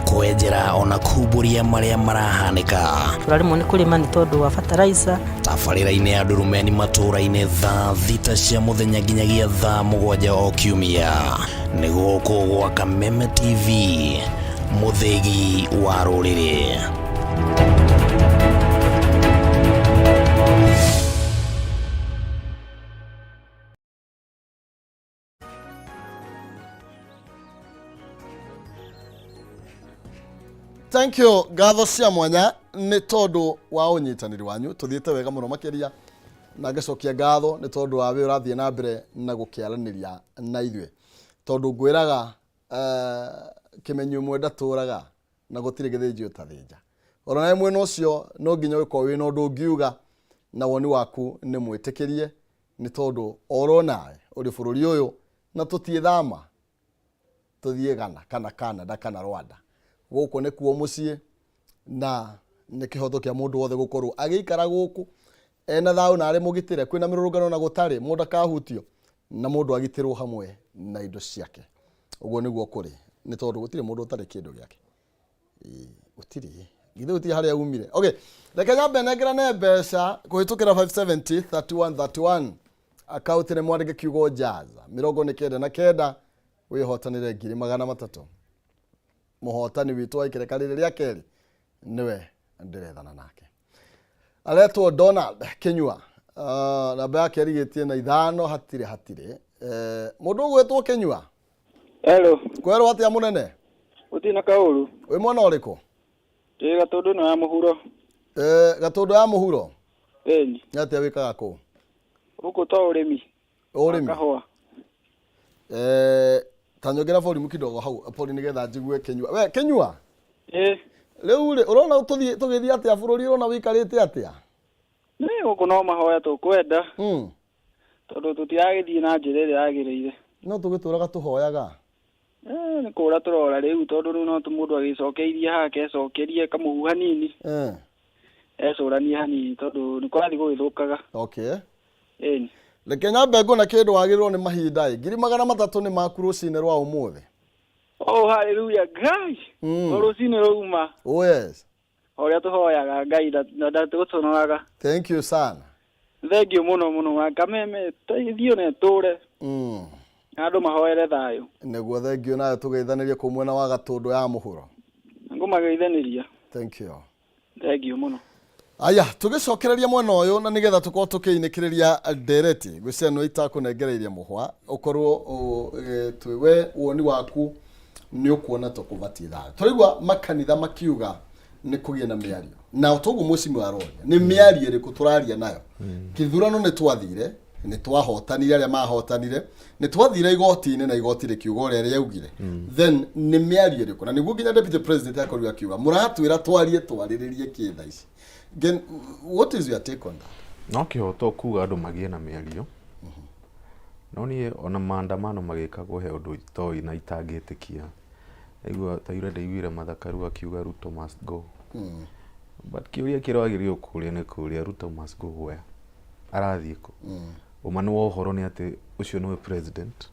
kwenjera ona kumbũria marĩa marahanĩka. Tũraremwo nĩ kũrĩma nĩ tondũ wa fertilizer. Tabarĩra-inĩ ya Ndurumeni matũũra-inĩ thaa 6 cia mũthenya nginyagia thaa 7 o kiumia. Nĩ gũkũ gwa Kameme TV, mũthĩgi wa rũrĩrĩ. Thank you ngatho cia mwanya nĩ tondũ wa ũnyitanĩri wanyu tũthiĩte wega mũno makĩria na ngacokia ngatho nĩ tondũ wa wĩ ũrathiĩ na mbere na gũkĩaranĩria na ithuĩ tondũ ngwĩraga kĩmenyi ũmwe ndatũraga na gũtirĩ gĩthĩnji ũtathĩnja ona nawe mwena ũcio no nginya ũgĩkorwo wĩna ũndũ ũngiuga na woni waku nĩ mwĩtĩkĩrie nĩ tondũ oro nawe ũrĩ bũrũri ũyũ na tũtiĩthama tũthiĩ Ghana kana Canada kana Rwanda gũkũ nĩkuo mũciĩ na nĩ kĩhoto kĩa mũndũ wothe gũkorwo agĩikara gũkũ ena thayũ na arĩ mũgitĩre kwĩna mĩrũrũngano na gũtarĩ mũndũ akahutio na mũndũ agitĩrwo hamwe na indo ciake ũguo nĩguo kũrĩ nĩ tondũ gũtirĩ mũndũ ũtarĩ kĩndũ gĩake. Gũtirĩ githĩ gũtirĩ harĩa umire. Okay, reke nyambe nengerane mbeca kũhĩtũkĩra 570 31 31 akaunti nĩ mwandĩke kiugo jaza 99 wĩhotanĩre ngiri magana matatũ. Mũhotani witũ wa ikereka rĩrĩ rĩa kerĩ nĩwe ndĩrethana nake aretwo Donald Kinyua. Namba yake ĩrigĩtie na 5 hatirĩ hatirĩ. Mũndũ ũgwĩtwo Kinyua. Hello. Kwerwo atĩa mũnene? Gũtirĩ na kaũru. Wĩ mwena ũrĩkũ? Ndĩ Gatũndũ ĩno ya mũhuro. Gatũndũ ya mũhuro? Ĩni. Nĩ atĩa wĩkaga kũu? Gũkũ to ũrĩmi. Ũrĩmi? Kahũa. Ta nyongera volume kidogo hau poli nĩgetha njigue Kinyua. We Kinyua? Ĩ. Rĩu rĩ ũrona tũgĩthiĩ atĩa bũrũri ũrona wĩikarĩte atĩa? Nĩ gũkũ no mahoya tũkwenda. Tondũ tũtiragĩthiĩ na njĩra ĩrĩa yagĩrĩire. No tũgĩtũraga tũhoyaga. Nĩ kũra tũrora rĩu tondũ rĩu no mũndũ agĩcokeirie hake ecokerie kamũhu hanini. Ecũranie hanini tondũ nĩ kũrathiĩ gũgĩthũkaga. Okay. Ĩni. Reke nyambe nguona kĩndũ wagĩrĩirwo nĩ mahinda ĩ. Ngiri magana matatũ nĩ maku rũcinĩ rwa ũmũthĩ. Oh, hallelujah, Ngai. O rũcinĩ rũma. Oh yes. Ũrĩa tũhoyaga Ngai ndatũconoraga. Thank you sana. Thank you mũno mũno wa Kameme teithio na ĩtũre. Na andũ mahoere thayũ. Nĩguo thank you nayo tũgeithanĩrie kũu mwena wa Gatũndũ ya mũhuro. Ngũmageithanĩria. Thank you. Thank you mũno. Aya, tũgĩcokereria mwena ũyũ na nĩgetha tũkorwo tũkĩinĩkĩrĩria ndereti ngwĩciria nĩ itakũnengereirie mũhwa ũkorwo we woni waku nĩ ũkuona tũkũbatiĩ thayũ. Tũraigua makanitha makiuga nĩ kũgĩe na mĩario na toguo mũcimi wa aroria nĩ mĩario ĩrĩkũ tũraria nayo. Kĩthurano nĩ twathire Nĩ twahotanire, arĩa mahotanire nĩ twathire igoti-inĩ na igoti rĩkiuga ũrĩa rĩaugire. Then nĩ mĩario ĩrĩkũ na nĩguo nginya deputy president akorirwo akiuga mũratwĩra twarie twarĩrĩrie kĩ thaa ici? Gen, what is your take on that? No kĩhoto kuga andũ magĩe na mĩario, no niĩ ona maandamano magĩkagwo he ũndũ itoĩ na itangĩtĩkia. Ndaigua ta ira ndaiguire Martha Karua akiuga Ruto must go. But kĩũria kĩrĩa wagĩrĩirwo kũũria nĩ kũũria Ruto must go where? Arathiĩ kũ? Ũma nĩ wa ũhoro nĩ atĩ ũcio nĩwe president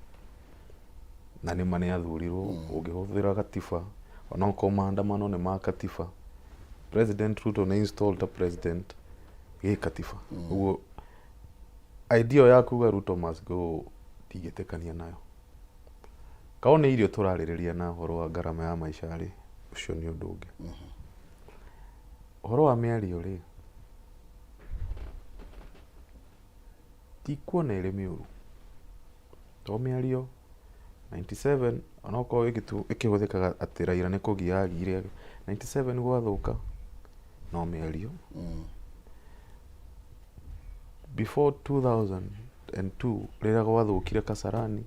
na nĩma nĩ athurirwo. Ũngĩhũthĩra gatiba, onokorwo maandamano nĩ ma katiba, President Ruto nĩ installed ta president gĩ katiba. Ũguo idea ya kuga Ruto must go ndingĩtĩkania nayo. Korwo nĩ irio tũrarĩrĩria na ũhoro wa ngarama ya maica rĩ, ũcio nĩ ũndũ ũngĩ. Ũhoro wa mĩario rĩ, ndikuona ĩrĩ mĩũru, to mĩario 97 onokorwo ĩkĩhũthĩkaga atĩ Raila nĩ kũgia agire 97 gwathũka no mĩario. Before 2002 rĩrĩa gwathũkire Kasarani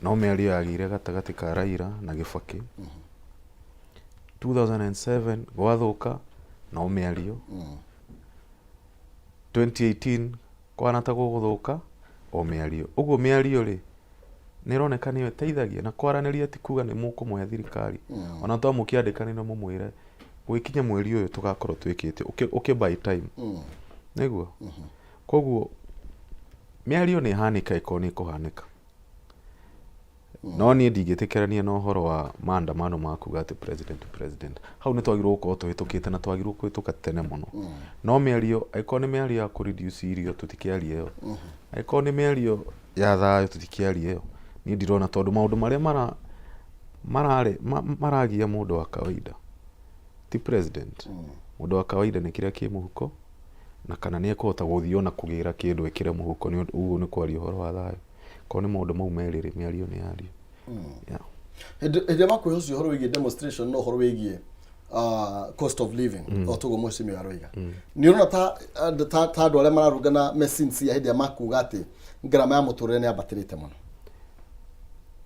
no mĩario yagĩire gatagatĩ ka Raila na Gĩbakĩ. 2007 gwathũka no mĩario. 2018 kwana ta gũgũthũka o mĩario. Ũguo mĩario rĩ, nĩ ĩroneka nĩyo ĩteithagia na kwaranĩria ti kuga nĩ mũkũmũhe thirikari. Ona to mũkĩandĩkanĩre mũmwĩre gũgĩkinya mweri ũyũ tũgakorwo twĩkĩte ũkĩ buy time. Nĩguo? Koguo mĩario nĩ ĩhanĩka ĩkorwo nĩ ĩkũhanĩka. No niĩ ndingĩtĩkĩrania na ũhoro wa maandamano ma kuga atĩ president president. Hau nĩ twagĩrĩirwo gũkorwo tũhĩtũkĩte na twagĩrĩirwo kũhĩtũka tene mũno. No mĩario, angĩkorwo nĩ mĩario ya kũ reduce irio tũtikĩarie ĩyo. Angĩkorwo nĩ mĩario ya thayũ tũtikĩarie ĩyo. Niĩ ndirona tondũ maũndũ marĩa mara mararĩ maragia mũndũ wa kawaida ti president. Mũndũ wa kawaida nĩ kĩrĩa kĩ mũhuko na kana nĩ ekũhota gũthiĩ ona kũgĩra kĩndũ ekĩre mũhuko nĩ ũndũ ũguo nĩ kwaria ũhoro wa thayũ. Korwo nĩ maũndũ mau merĩ rĩ, mĩario nĩ yario. Yeah. Hĩndĩ ĩrĩa makwĩha ũcio ũhoro wĩgiĩ demonstration na ũhoro wĩgiĩ cost of living, o toguo mheshimiwa aroiga, nĩ ũrona ta ta andũ arĩa mararũngana me sincere hĩndĩ ĩrĩa makuga atĩ ngarama ya mũtũrĩre nĩ yambatĩrĩte mũno?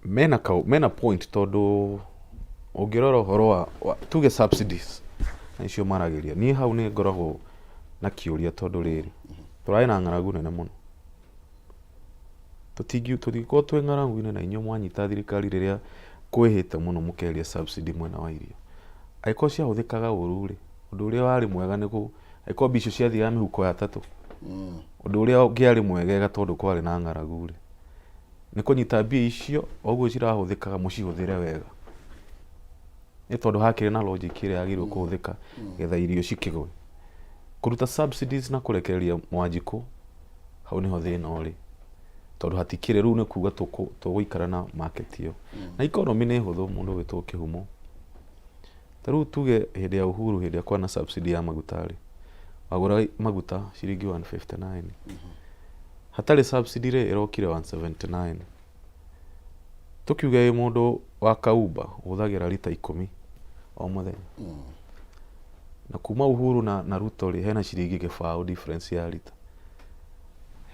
Mena kau, mena point tondũ ũngĩrora ũhoro wa tuge subsidies na icio maragĩria, niĩ hau nĩ ngoragwo na kĩũria tondũ rĩrĩ tũrarĩ na ng'aragu nene mũno. Tũtingĩkorwo twĩ ng'aragu-inĩ na inyuĩ mwanyita thirikari rĩrĩa kwĩhĩte mũno mũkeheria subsidy mwena wa irio. Angĩkorwo ciahũthĩkaga ũru rĩ, ũndũ ũrĩa warĩ mwega nĩ angĩkorwo mbia icio ciathiaga mĩhuko ya atatũ, ũndũ ũrĩa ũngĩarĩ mwegega tondũ kwarĩ na ng'aragu rĩ, nĩ kũnyita mbia icio o ũguo cirahũthĩkaga mũcihũthĩre wega. Nĩ tondũ hakĩrĩ na logic ĩrĩa yagĩrĩirwo kũhũthĩka getha irio cikĩgwe. Kũruta subsidies na kũrekereria Mwanjikũ, hau nĩho thĩna ũrĩ. Tondũ hatikĩrĩ, rĩu nĩ kuga tũgũikara na market ĩyo. Na economy nĩ hũthũ mũndũ ũgĩtwo kĩhumo. Ta rĩu tuge hĩndĩ ya Uhuru, hĩndĩ ĩrĩa kwarĩ na subsidy ya maguta rĩ, wagũraga maguta ciringi 159. Hatarĩ subsidy rĩ, ĩrokire 179. Tũkiuge wĩ mũndũ wa Kauba ũhũthagĩra rita 10 o mũthenya. Na kuma Uhuru na Ruto rĩ, hena ciringi gĩbaũ difference ya rita.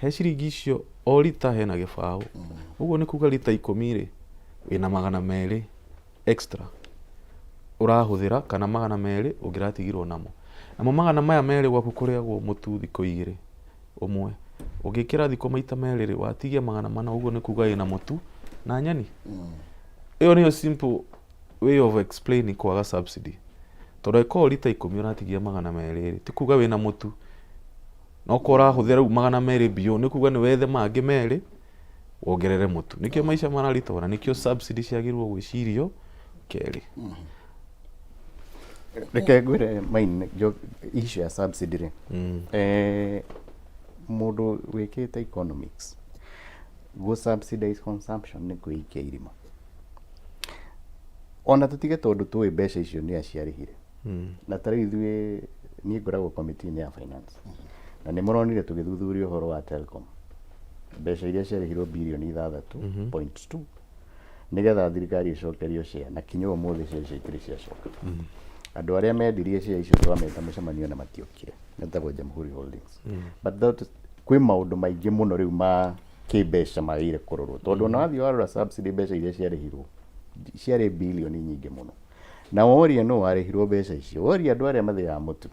He ciringi icio o rita hena gĩbaũ. Ũguo nĩ kuga rita 10 rĩ, wĩna 200 extra ũrahũthĩra kana 200 ũngĩratigirwo namo. Namo magana maya merĩ gwaku kũrĩagwo mũtu thikũ igĩrĩ ũmwe. Ũngĩkĩra thikũ maita merĩ rĩ, watigia 400, ũguo nĩ kuga wĩna mũtu na nyeni. Ĩyo nĩyo simple way of explaining kwaga subsidy. Tondũ angĩkorwo rita 10 ũratigia 200 rĩ, ti kuga wĩna mũtu. No korwo ũrahũthĩra rĩu 200 biũ, nĩ kuga nĩ wethe mangĩ merĩ wongerere mũtu. Nĩkĩo maica mararitũha na nĩkĩo subsidy ciagĩrĩirwo gwĩcirio kerĩ. Reke ngwĩre main issue ya subsidy rĩ, mũndũ wĩkĩte economics, gũ subsidize consumption nĩ kwĩikia irima. Ona tũtige tondũ tũĩ mbeca icio nĩ aciarĩhire. Na ta rĩu ithuĩ, niĩ ngoragwo committee-inĩ ya finance, na nĩ mũronire tũgĩthuthuria ũhoro wa Telcom, mbeca iria ciarĩhirwo birioni 6.2 nĩgetha thirikari ĩcokerio share, na kinya ũmũthĩ share icio itirĩ ciacoka. Andũ arĩa mendirie share icio twameta mũcemanio na matiokire, metagwo Jamhuri Holdings. But that Kwĩ maũndũ maingĩ mũno rĩu ma kĩmbeca magĩrĩire kũrorwo tondũ ona wathiĩ warora subsidy mbeca iria ciarĩhirwo ciarĩ bilioni nyingĩ mũno. Na woria nũ warĩhirwo mbeca icio, woria andũ arĩa mathĩaga mũtu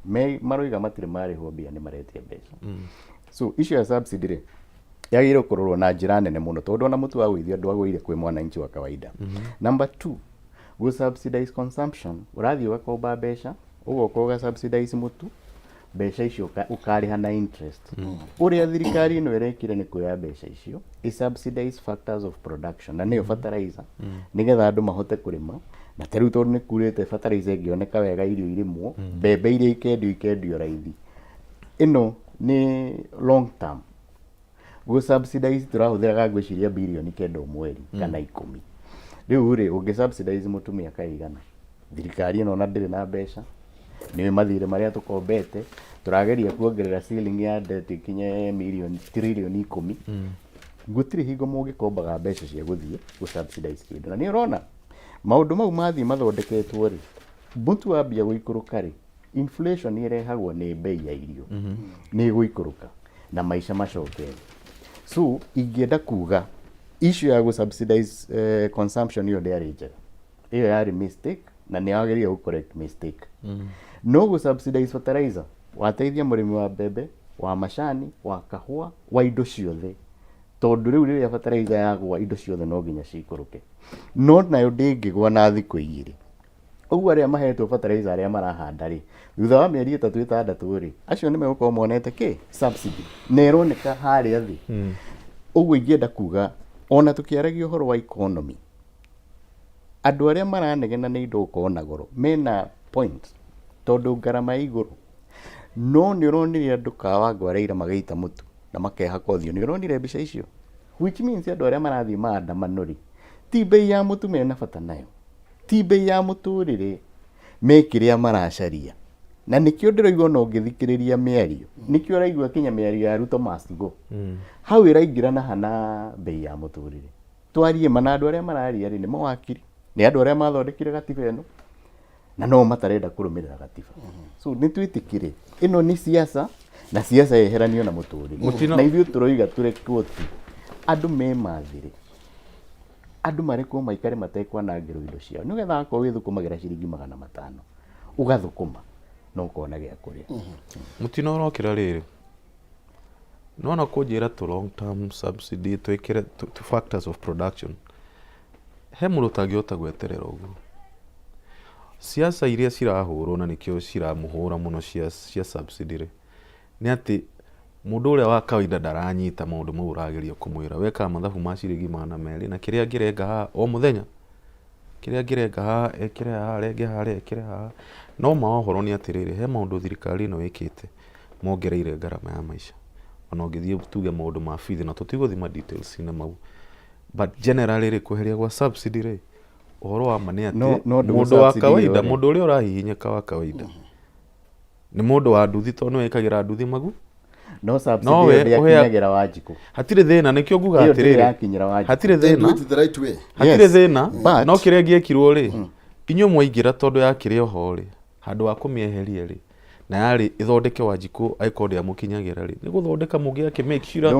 me maroiga matirĩ marĩhwo mbia nĩ maretia mbeca. So issue ya subsidy rĩ yagĩrĩirwo kũrorwo na njĩra nene mũno tondũ ona mũtu wagũithio ndwagũire kwĩ mwananchi wa kawaida. Number two, gũ subsidize consumption, ũrathiĩ ũgakomba mbeca ũgoka ũga subsidize mũtu mbeca icio ũkarĩha na interest. Ũrĩa thirikari ĩno ĩrekire nĩ kuoya mbeca icio ĩ subsidize factors of production na nĩyo fertilizer nĩgetha andũ mahote kũrĩma na ta rĩu tondũ nĩ kurĩte fertilizer ĩngĩoneka wega irio irimwo mbembe iria ikendio ikendio raithi. Ĩno nĩ long term gũ subsidize tũrahũthĩraga ngwĩciria birioni kenda o mweri kana 10. Rĩu rĩ ũngĩ subsidize mũtu mĩaka ĩigana? Thirikari ĩno ona ndĩrĩ na mbeca, nĩũĩ mathirĩ marĩa tũkombete, tũrageria kuongerera ceiling ya debt ĩkinye mirioni tiririoni 10. Gũtirĩ hingo mũngĩkombaga mbeca cia gũthiĩ gũ subsidize kĩndũ. Na nĩ ũrona maũndũ mau mathiĩ mathondeketwo rĩ, mũtu wambia gũikũrũka rĩ, inflation ĩrehagwo nĩ mbei ya irio nĩ ĩgũikũrũka na maica macoke thĩ. So ingĩenda kuga issue ya gũ subsidize consumption ĩyo ndĩarĩ njega, ĩyo yarĩ mistake na nĩ yagĩrĩire gũ correct mistake. No gũ subsidize fertilizer wateithia mũrĩmi wa mbembe, wa macani, wa kahũa, wa indo ciothe, tondũ rĩu rĩrĩa fertilizer yagũa indo ciothe no nginya cikũrũke, no nayo ndĩngĩgwa na thikũ 2. Ũguo arĩa mahetwo fertilizer arĩa marahanda rĩ, thutha wa mĩeri 3 6 rĩ, acio nĩ megũkorwo monete kĩ subsidy na ĩroneka harĩa thĩ. Ũguo ingĩenda kuga ona tũkĩaragia ũhoro wa economy, andũ arĩa maranegena nĩ indo gũkorwo na goro mena point tondũ ngarama ĩ igũrũ. No nĩ ũronire andũ Kawangware ira magĩita mũtu na makehaka ũthiũ, nĩ ũronire mbica icio? Which means andũ arĩa marathiĩ maandamano rĩ, ti mbei ya mũtu mena bata nayo, ti mbei ya mũtũrĩre, me kĩrĩa maracaria. Na nĩkĩo ndĩroigua ona ũngĩthikĩrĩria mĩario, nĩkĩo ũraigua kinya mĩario ya Ruto must go. Hau ĩraingĩrana hana mbei ya mũtũrĩre. Twarie ma na andũ arĩa mararia rĩ, nĩ mawakiri, nĩ andũ arĩa mathondekire gatiba ĩno, na no matarenda kũrũmĩrĩra gatiba. So nĩ twĩtĩkĩre ĩno nĩ siasa na siasa yeheranio na mũtũrĩre. Na ithuĩ tũroiga tũrekwo tu andũ memathĩre, andũ marekwo maikare matekwanangĩrwo indo ciao, nĩgetha akorwo wĩthũkũmagĩra ciringi 500 ũgathũkũma na ũkona gĩa kũrĩa. Mũtino ũrokĩra rĩrĩ, nona kũnjĩra tũ long term subsidy twĩkĩre tũ factors of production, he mũndũ ũtangĩhota gweterera ũguo. Siasa iria cirahũrwo na nĩkĩo ciramũhũra mũno cia subsidy rĩ, nĩ atĩ mũndũ ũrĩa wa kawaida ndaranyita maũndũ mau ũrageria kũmwĩra. Wekaga mathabu ma ciringi 200 na kĩrĩa angĩrenga haha o mũthenya, kĩrĩa angĩrenga haha ekĩre haha, arenge harĩa ekĩre haha. No ma ũhoro nĩ atĩrĩrĩ, he maũndũ thirikari ĩno ĩkĩte mongereire ngarama ya maica. Ona ũngĩthiĩ tuge maũndũ ma bithi, na tũtigũthiĩ details inĩ mau, but generally rĩ, kweheria gwa subsidy rĩ, ũhoro wa ma nĩ atĩ mũndũ wa kawaida, mũndũ ũrĩa ũrahihinyĩka wa kawaida nĩ mũndũ wa nduthi, tondũ nĩwe ĩkagĩra nduthi magu. No subsidy ĩyo ndĩakinyagĩra Wanjikũ. Hatirĩ thĩna, nĩkĩo nguga atĩrĩrĩ, hatirĩ thĩna, hatirĩ thĩna, no kĩrĩa gĩekirwo rĩ, inyuĩ mwaingĩra tondũ yakĩrĩ oho rĩ, handũ ha kũmĩeheria rĩ, na yarĩ ĩthondeke Wanjikũ angĩkorwo ndĩamũkinyagĩra rĩ, nĩ gũthondeka mũngĩakĩ make sure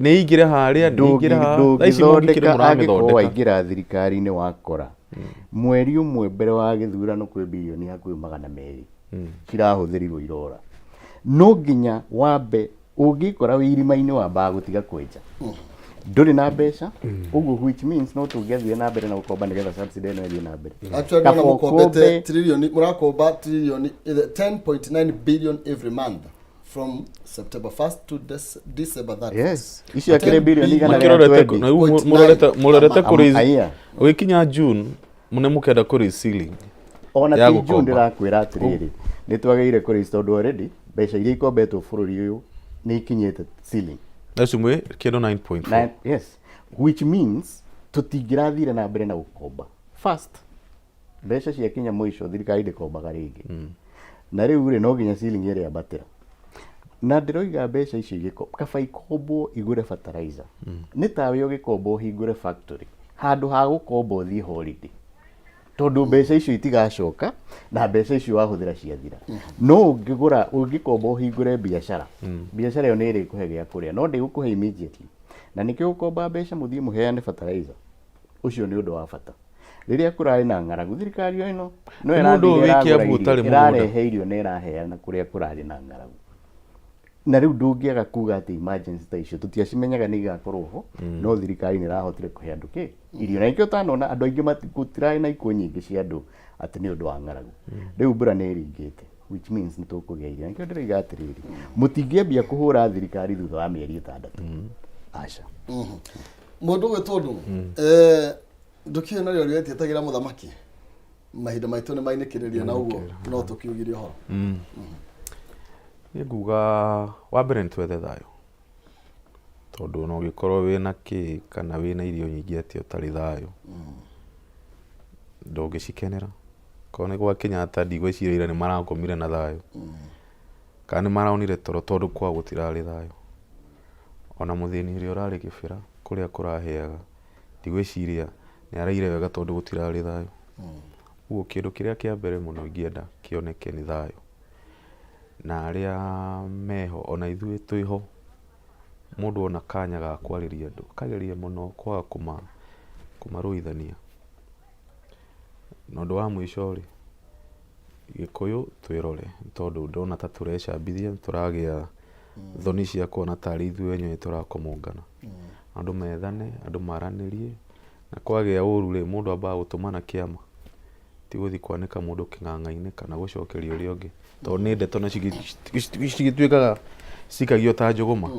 nĩ ĩingĩre harĩa, nĩ ĩingĩre haha. Thaa ici mũngĩkĩrĩ Ndũngĩthondeka angĩkorwo mũramĩthondeka. waingĩra thirikari-inĩ wakora mweri ũmwe mbere wa gĩthurano kwĩ birioni hakuhĩ 200 cirahũthĩrirwo irora. No nginya wambe ũngĩkora wĩ irima-inĩ wambaga gũtiga kwenja. Ndũrĩ na mbeca, ũguo which means no tũngĩathire na mbere na gũkomba nĩgetha subsidy ĩno ĩthiĩ na mbere. Actually, Kaba ndona mũkombete ũkombe trilioni, mũrakomba trilioni 10.9 billion every month from September 1st to December 31st. Yes, icio akĩrĩ birioni igana rĩa Makĩrorete twendi. na rĩu mũrorete kũrĩ Aya. ũgĩkinya June mũne mũkenda kũrĩ ceiling Ona ya ti June gũkomba. ndĩrakwĩra atĩrĩrĩ, nĩ twagĩrĩire kũraise tondũ already mbeca iria ikombetwo bũrũri ũyũ nĩ ikinyĩte ceiling. Acio mwĩ kĩndũ 9.4. Nine, yes, which means tũtingĩrathire na mbere na gũkomba. First, mbeca ciakinya mũico thirikari ndĩkombaga rĩngĩ. Na rĩu rĩ no nginya ceiling ĩrĩa ambatĩra. Na ndĩroiga mbeca icio igĩko kaba ikombwo igũre fertilizer. Nĩ tawe ũgĩkomba ũhingũre factory handũ ha gũkomba ũthiĩ holiday. Tondũ mbeca icio itigacoka na mbeca icio wahũthĩra ciathira. No ũngĩgũra, ũngĩkomba ũhingũre biacara, biacara ĩyo nĩ ĩrĩkũhe gĩa kũrĩa, no ndĩgũkũhe immediately. Na nĩkĩo gũkomba mbeca mũthiĩ mũheane fertilizer, ũcio nĩ ũndũ wa bata. Rĩrĩa kũrarĩ na ng'aragu, thirikari o ĩno no Nĩ mũndũ ĩrathire wĩ ĩragũra Kiambu irio, ũtarĩ mũgũnda. ĩrarehe irio na ĩraheana kũrĩa kũrarĩ na ng'aragu. Na rĩu ndũngĩaga kuga atĩ emergency ta icio tũtiacimenyaga nĩ igakorwo ho, no thirikari nĩ ĩrahotire kũhe andũ kĩ irio. Na nĩkĩo ũtanona andũ aingĩ gũtirarĩ na ikuũ nyingĩ cia andũ atĩ nĩ ũndũ wa ng'aragu. Rĩu mbura nĩ ĩringĩte, which means nĩ tũkũgĩa irio. Na nĩkĩo ndĩroiga atĩrĩrĩ, mũtingĩambia kũhũra thirikari thutha wa mĩeri 6. Aca. Mũndũ ũgwĩtwo ndũ ndũkiũĩ na rĩo rĩetiĩtagĩra mũthamaki, mahinda maitũ nĩ mainĩkĩrĩria na ũguo no tũkiugire ũhoro. Niĩ nguga wa mbere nĩ twethe thayũ, tondũ ona ũngĩkorwo wĩna kĩ kana wĩna irio nyingĩ atĩa ũtarĩ thayũ, ndũngĩcikenera. Korwo nĩ gwa Kenyatta ndigwĩciria ira nĩ marakomire na thayũ, kana nĩ maronire toro tondũ kwao gũtirarĩ thayũ. Ona mũthĩni ũrĩa ũrarĩ kĩbĩra kũrĩa kũrahĩaga, ndigwĩciria nĩ araire wega tondũ gũtirarĩ thayũ. Ũguo kĩndũ kĩrĩa kĩa mbere mũno ingĩenda kĩoneke nĩ thayũ. Na arĩa meho ona ithuĩ twĩho, mũndũ ona kanya ga kwarĩria andũ, akageria mũno kwaga kũmarũithania. Na ũndũ wa mũico rĩ, Gĩkũyũ twĩrore, tondũ ndona ta tũrecambithia, tũragĩa thoni cia kuona tarĩ ithuĩ enyewe tũrakomongana. Andũ methane, andũ maranĩrie, na kwagĩa ũru rĩ, mũndũ ambaga gũtũmana kĩama, ti gũthiĩ kwanĩka mũndũ kĩng'ang'a-inĩ kana gũcokeria ũrĩa ũngĩ, tondũ nĩ ndeto na cigĩtuĩkaga cikagio ta njũgũma.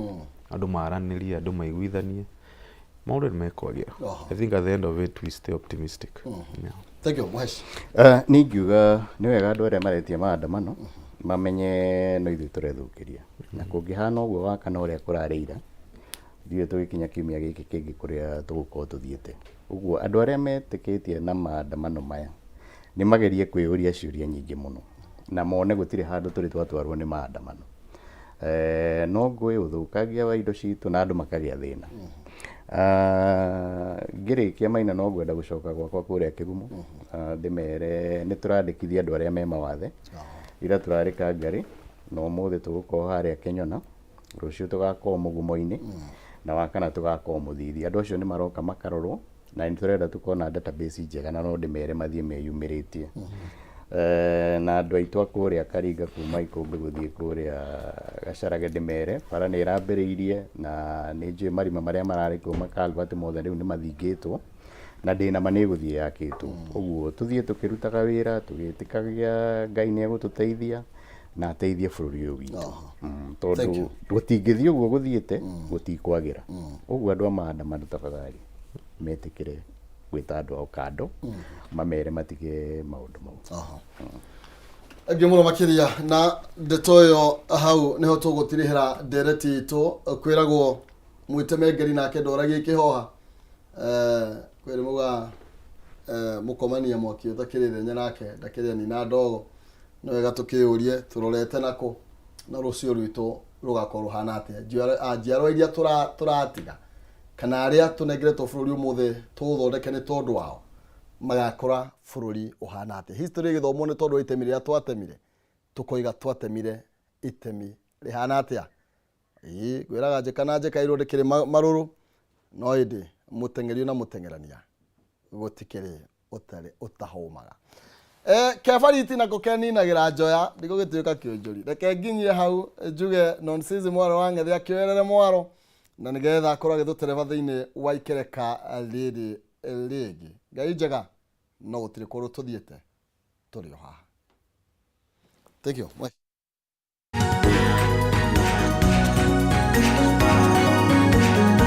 Andũ maranĩrie, andũ maiguithanie, maũndũ nĩ mekwagĩra. I think at the end of it we stay optimistic. Yeah. Thank you, Mũheci. Niĩ ingiuga nĩ wega andũ arĩa maretia maandamano mamenye no ithuĩ tũrethũkĩria, na kũngĩhana ũguo wakana ũrĩa kũrarĩ ira, ndiũĩ tũgĩkinya kiumia gĩkĩ kĩngĩ kũrĩa tũgũkorwo tũthiĩte. Ũguo andũ arĩa metĩkĩtie na maandamano maya nĩ magerie kwĩyũria ciũria nyingĩ mũno na mone gũtirĩ handũ tũrĩ twatwarwo nĩ maandamano. No ngũĩ, ũthũkangia wa indo citũ na andũ makagĩa thĩna. Ngĩrĩkia Maina no ngwenda gũcoka gwakwa kũrĩa Kĩgumo, ndĩmere nĩ tũrandĩkithia andũ arĩa me mawathe. Ira tũrarĩ Kangarĩ na ũmũthĩ tũgũkorwo harĩa Kĩnyona, rũciũ tũgakorwo Mũgumo-inĩ na wakana tũgakorwo Mũthithi. Andũ acio nĩ maroka makarorwo na nĩ tũrenda tũkorwo na database njega na no ndĩmere mathiĩ meyumĩrĩtie. Na andũ aitũ a kũrĩa Karinga kuma Ikũmbĩ gũthiĩ kũrĩa Gacarage ndĩmere bara nĩ ĩrambĩrĩirie na nĩ njũĩ marima marĩa mararĩ kuo ma culvert mothe rĩu nĩ mathingĩtwo na ndĩna ma nĩ ĩgũthiĩ yakĩtwo. Ũguo tũthiĩ tũkĩrutaga wĩra tũgĩtĩkagia Ngai nĩ egũtũteithia na ateithie bũrũri ũyũ witũ. Tondũ gũtingĩthiĩ ũguo gũthiĩte gũtikwagĩra. Ũguo andũ a maandamano tafadhali metĩkĩre gwĩta andũ ao kando, mamere matige maũndũ mau. Thengiũ mũno makĩria na ndeto ĩyo, hau nĩho tũgũtirihĩra ndereti itũ. Kwĩragwo mwĩtemengeri nake ndoragia ikĩhoha. Kwĩrĩ mauga mũkomania mwaki ũtakĩrĩ thenya nake ndakĩrĩ nina ndogo. Nĩ wega tũkĩyũrie tũrorete nakũ na rũciũ rwitũ rũgakorwo rũhana atĩa. Njiarwa iria tũratiga kana arĩa tũnengeretwo bũrũri ũmũthĩ tũũthondeke nĩ tondũ wao, magakora bũrũri ũhana atĩa? History ĩgĩthomwo nĩ tondũ wa itemi rĩrĩa twatemire, tũkoiga twatemire itemi rĩhana atĩa? Ĩĩ, ngwĩraga njĩka na njĩka irwo ndĩkĩrĩ marũrũ, no ĩndĩ mũteng'erio na mũteng'erania gũtikĩrĩ ũtarĩ ũtahũmaga. Kebariti nako keninagĩra njoya, ndigũgĩtuĩka kĩũnjũri. Reke nginyie hau njuge Nonsizi mwarĩ wa Ng'ethe akĩoerere mwaro na nĩgetha akorwo agĩtũtereba thĩinĩ wa ikereka rĩrĩ rĩngĩ. Ngai njega, no gũtirĩ kũndũ tũthiĩte, tũrĩ o haha. Thank you.